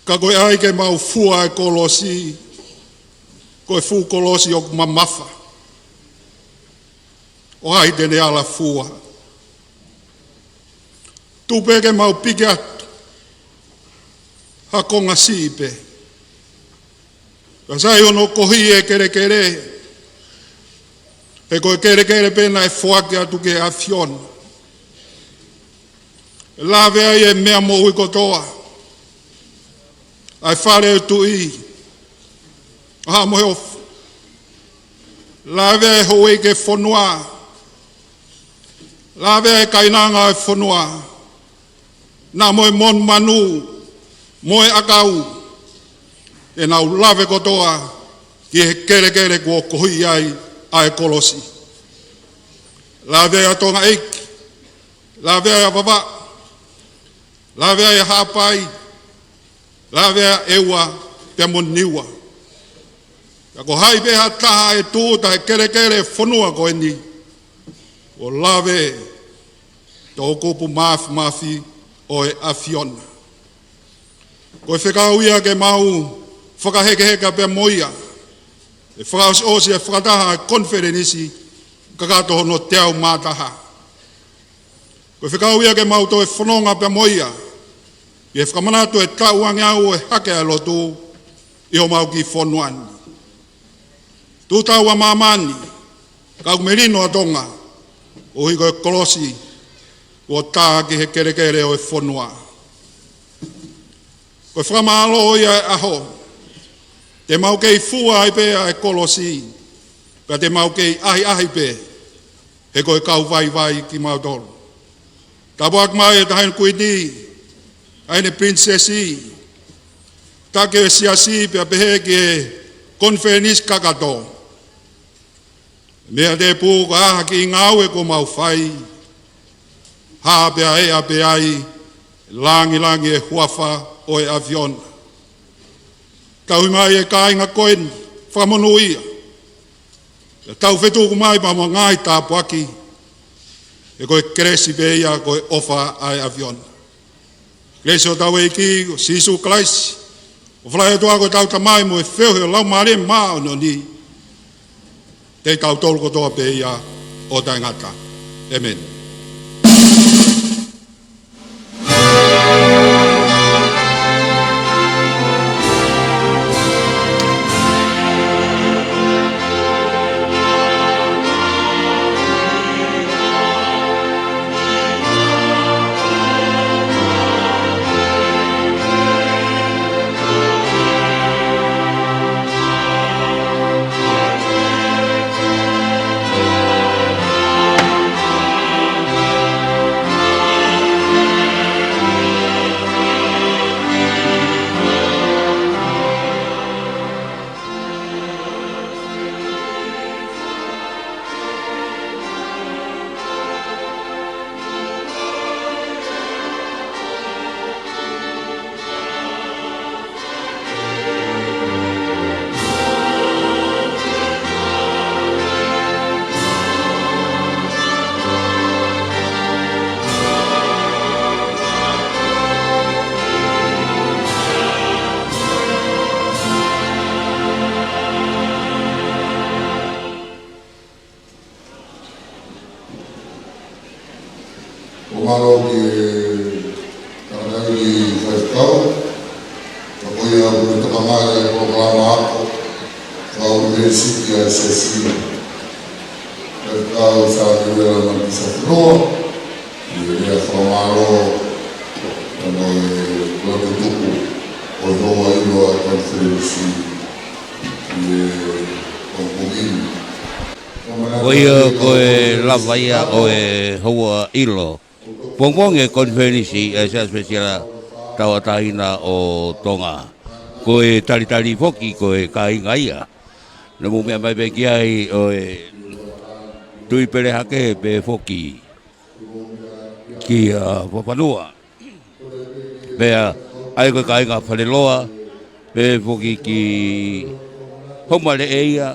Ka ko e ʻai ke mau fua e kolosi, ko e fuʻu kolosi ʻoku mamafa, ʻo hai te ne ala fua. Tuku pē ke mau piki atu ha konga siʻi pē. Ka sai hono kohi e kelekele, he ko e kelekele pē naʻe foaki atu ki he ʻAfiona. ʻE lave ai e meʻa moʻui kotoa, ʻa e fale ʻo e tuʻi, ʻa Haʻa Moheofo. Lave ai e houʻeiki e fonua. Lave ai e kainanga ʻo e fonua. Naʻa mo e monumanu, mo e ʻakau, ʻenau lave kotoa ki he kelekele kuo kohi ai ʻa e kolosi. Lave ai ʻa Tonga ʻEiki, lave ai ʻa Vavaʻu, lave ai ʻa Haʻapai, lave ai ʻa ʻEua pea mo Niua. Ka ko hai pē ha taha ʻe tūʻuta he kelekele fonua ko eni, kuo lave toʻukupu māfimafi ʻo e ʻAfiona. Ko e fekau ia ke mau fakahekeheka pea mo ia, ʻe fakaʻosiʻosi e fakataha e konifelenisi kakato hono teau mā taha. Ko e fekau ia ke mau toe fononga pea mo ia, ʻi he fakamanatu e taʻu ange au ʻo e hake ʻa e lotu ʻi homau kiʻi fonua ni. Tuʻu tau ʻa māmani, ka ʻoku melino ʻa Tonga, ʻo hiko e kolosi, kuo tā ki he kelekele ʻo e fonua. Ko e fakamālō ia e ʻaho, te mau kei fua ai pē ʻa e kolosi, ka te mau kei ʻahiʻahi pē, he ko e kau vaivai kimautolu. Tāpuaki mai e Taʻahine Kuini, Taʻahine Pilinisesi, taki e siasi pea pehē ki he konifelenisi kakato. Meʻa tēpū ka ʻaha ki he ngāue kuo mau fai, hā pea ʻea pē ai, langilangi e huafa ʻo e ʻAfiona. Tauhi mai e kāinga ko eni, fakamonūʻia. Pea tau fetuku mai pea mo e ngaahi tāpuaki, he ko e kelesi pē ia ko e ʻofa ʻa e ʻAfiona. Kelesi ʻo hotau ʻEiki ko Sīsū Kalaisi, ʻofa lahi ʻa e ʻOtua ko hotau Tamai mo e feohi ʻo e Laumālie Māʻoniʻoni, ʻiate kitautolu kotoa pē ia ʻo taʻengata. ʻĒmeni. ʻOku mālō ki he tangataʻeiki faifekau, ka ko ia ʻoku ne tokamai ʻa e polokalama ako, kau ʻunivēsiti ʻa e siasi. Faifekau Sāmiuela Manukisafanua, ʻi he lea fakamālō, pea mo e lotu tuku ʻo e houʻeiki ʻo e konifelenisi ʻi he pongipongi ni. Ko ia ko e lava ia ʻo e houa ʻilo pongipongi e konifelenisi ʻa e Siasi Uēsiliana Tauʻatāina ʻo Tonga. Ko e talitali foki ko e kāinga ia. Naʻa mou meʻa mai pē ki ai ʻo e Tuʻi Pelehake pea foki ki, ā, Fakafanua. Pea ʻa ia ko e kāinga Faleloa, pea foki ki Houʻeiki,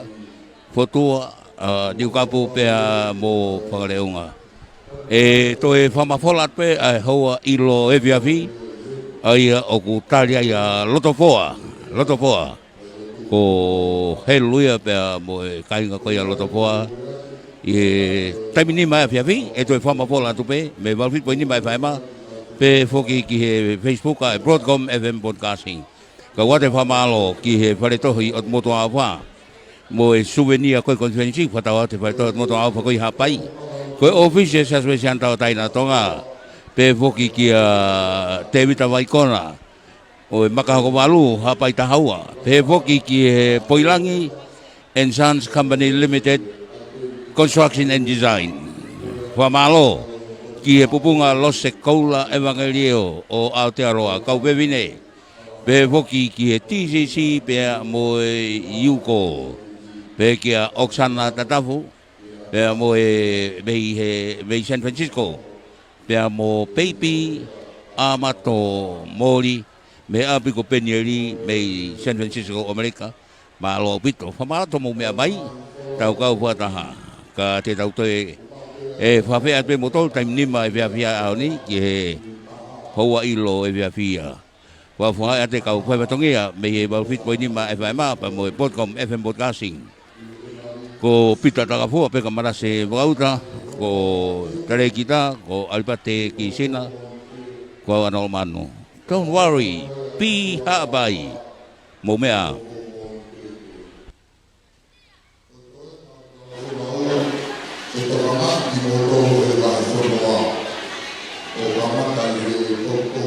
Fotua, ā, Niukapu pea mo Fangaleʻunga. ʻE toe fakamafola atu pē ʻa e houa ʻilo efiafi, ʻa ia ʻoku tali ai ʻa Lotofoa, Lotofoa. Ko Helu ia pea mo e kāinga ko ia Lotofoa, ʻi he taimi nima ʻa e efiafi, ʻe toe fakamafola atu pē mei he valu fitu poini nima ʻa e F M, pehē foki ki he Facebook ʻa e Broadcom F M Broadcasting. Kau ʻoatu e fakamālō ki he Fale Tohi ʻo Motuʻaʻofa mo e suvenia ko e konifelenisi, fakatau atu e Fale Tohi ʻo Motuʻaʻofa ko ē ʻi Haʻapai. Ko e ʻōfisi ʻo e Siasi Uēsiliana Tauʻatāina ʻo Tonga, pehē foki kia Tēvita Vaikona ʻo e Maka Hoko Valu, Haʻapai Tahaua. Pehē foki ki he Poilangi and Sons Company Limited, Construction and Design. Fakamālō ki he Pupunga Lose Koula Evangelio ʻo Aotearoa, kau fefine. Pehē foki ki he T C C pea mo e Yuko. Pehē kia Oksana Tatafu, pea mo e mei he, mei San Francisco. Pea mo Peipi Amato Moli, mei he ʻapi ko Penieli mei San Francisco, ʻAmelika. Mālō ʻaupito. Fakamālō hoʻomou meʻa mai, tau kau fakataha. Ka te tau toe ʻe fakafeʻao pē mo tolu taimi nima ʻa e efiafi ʻaho ni ki he houa ʻilo ʻo e efiafi. Fakafofongaʻi atu e kau faifatongia mei he valu fitu poini nima F M pea mo e Broadcom F M Broadcasting. Ko Pita Takafua, Peka Malase Vakauta, ko Talēkita, ko ʻAlipate Kisina, ko au Ana Lomanu. Don't worry, be happy. Mou meʻa. ʻE tokanga kimoutolu ʻe vahefonua ʻo kamata ʻi he toko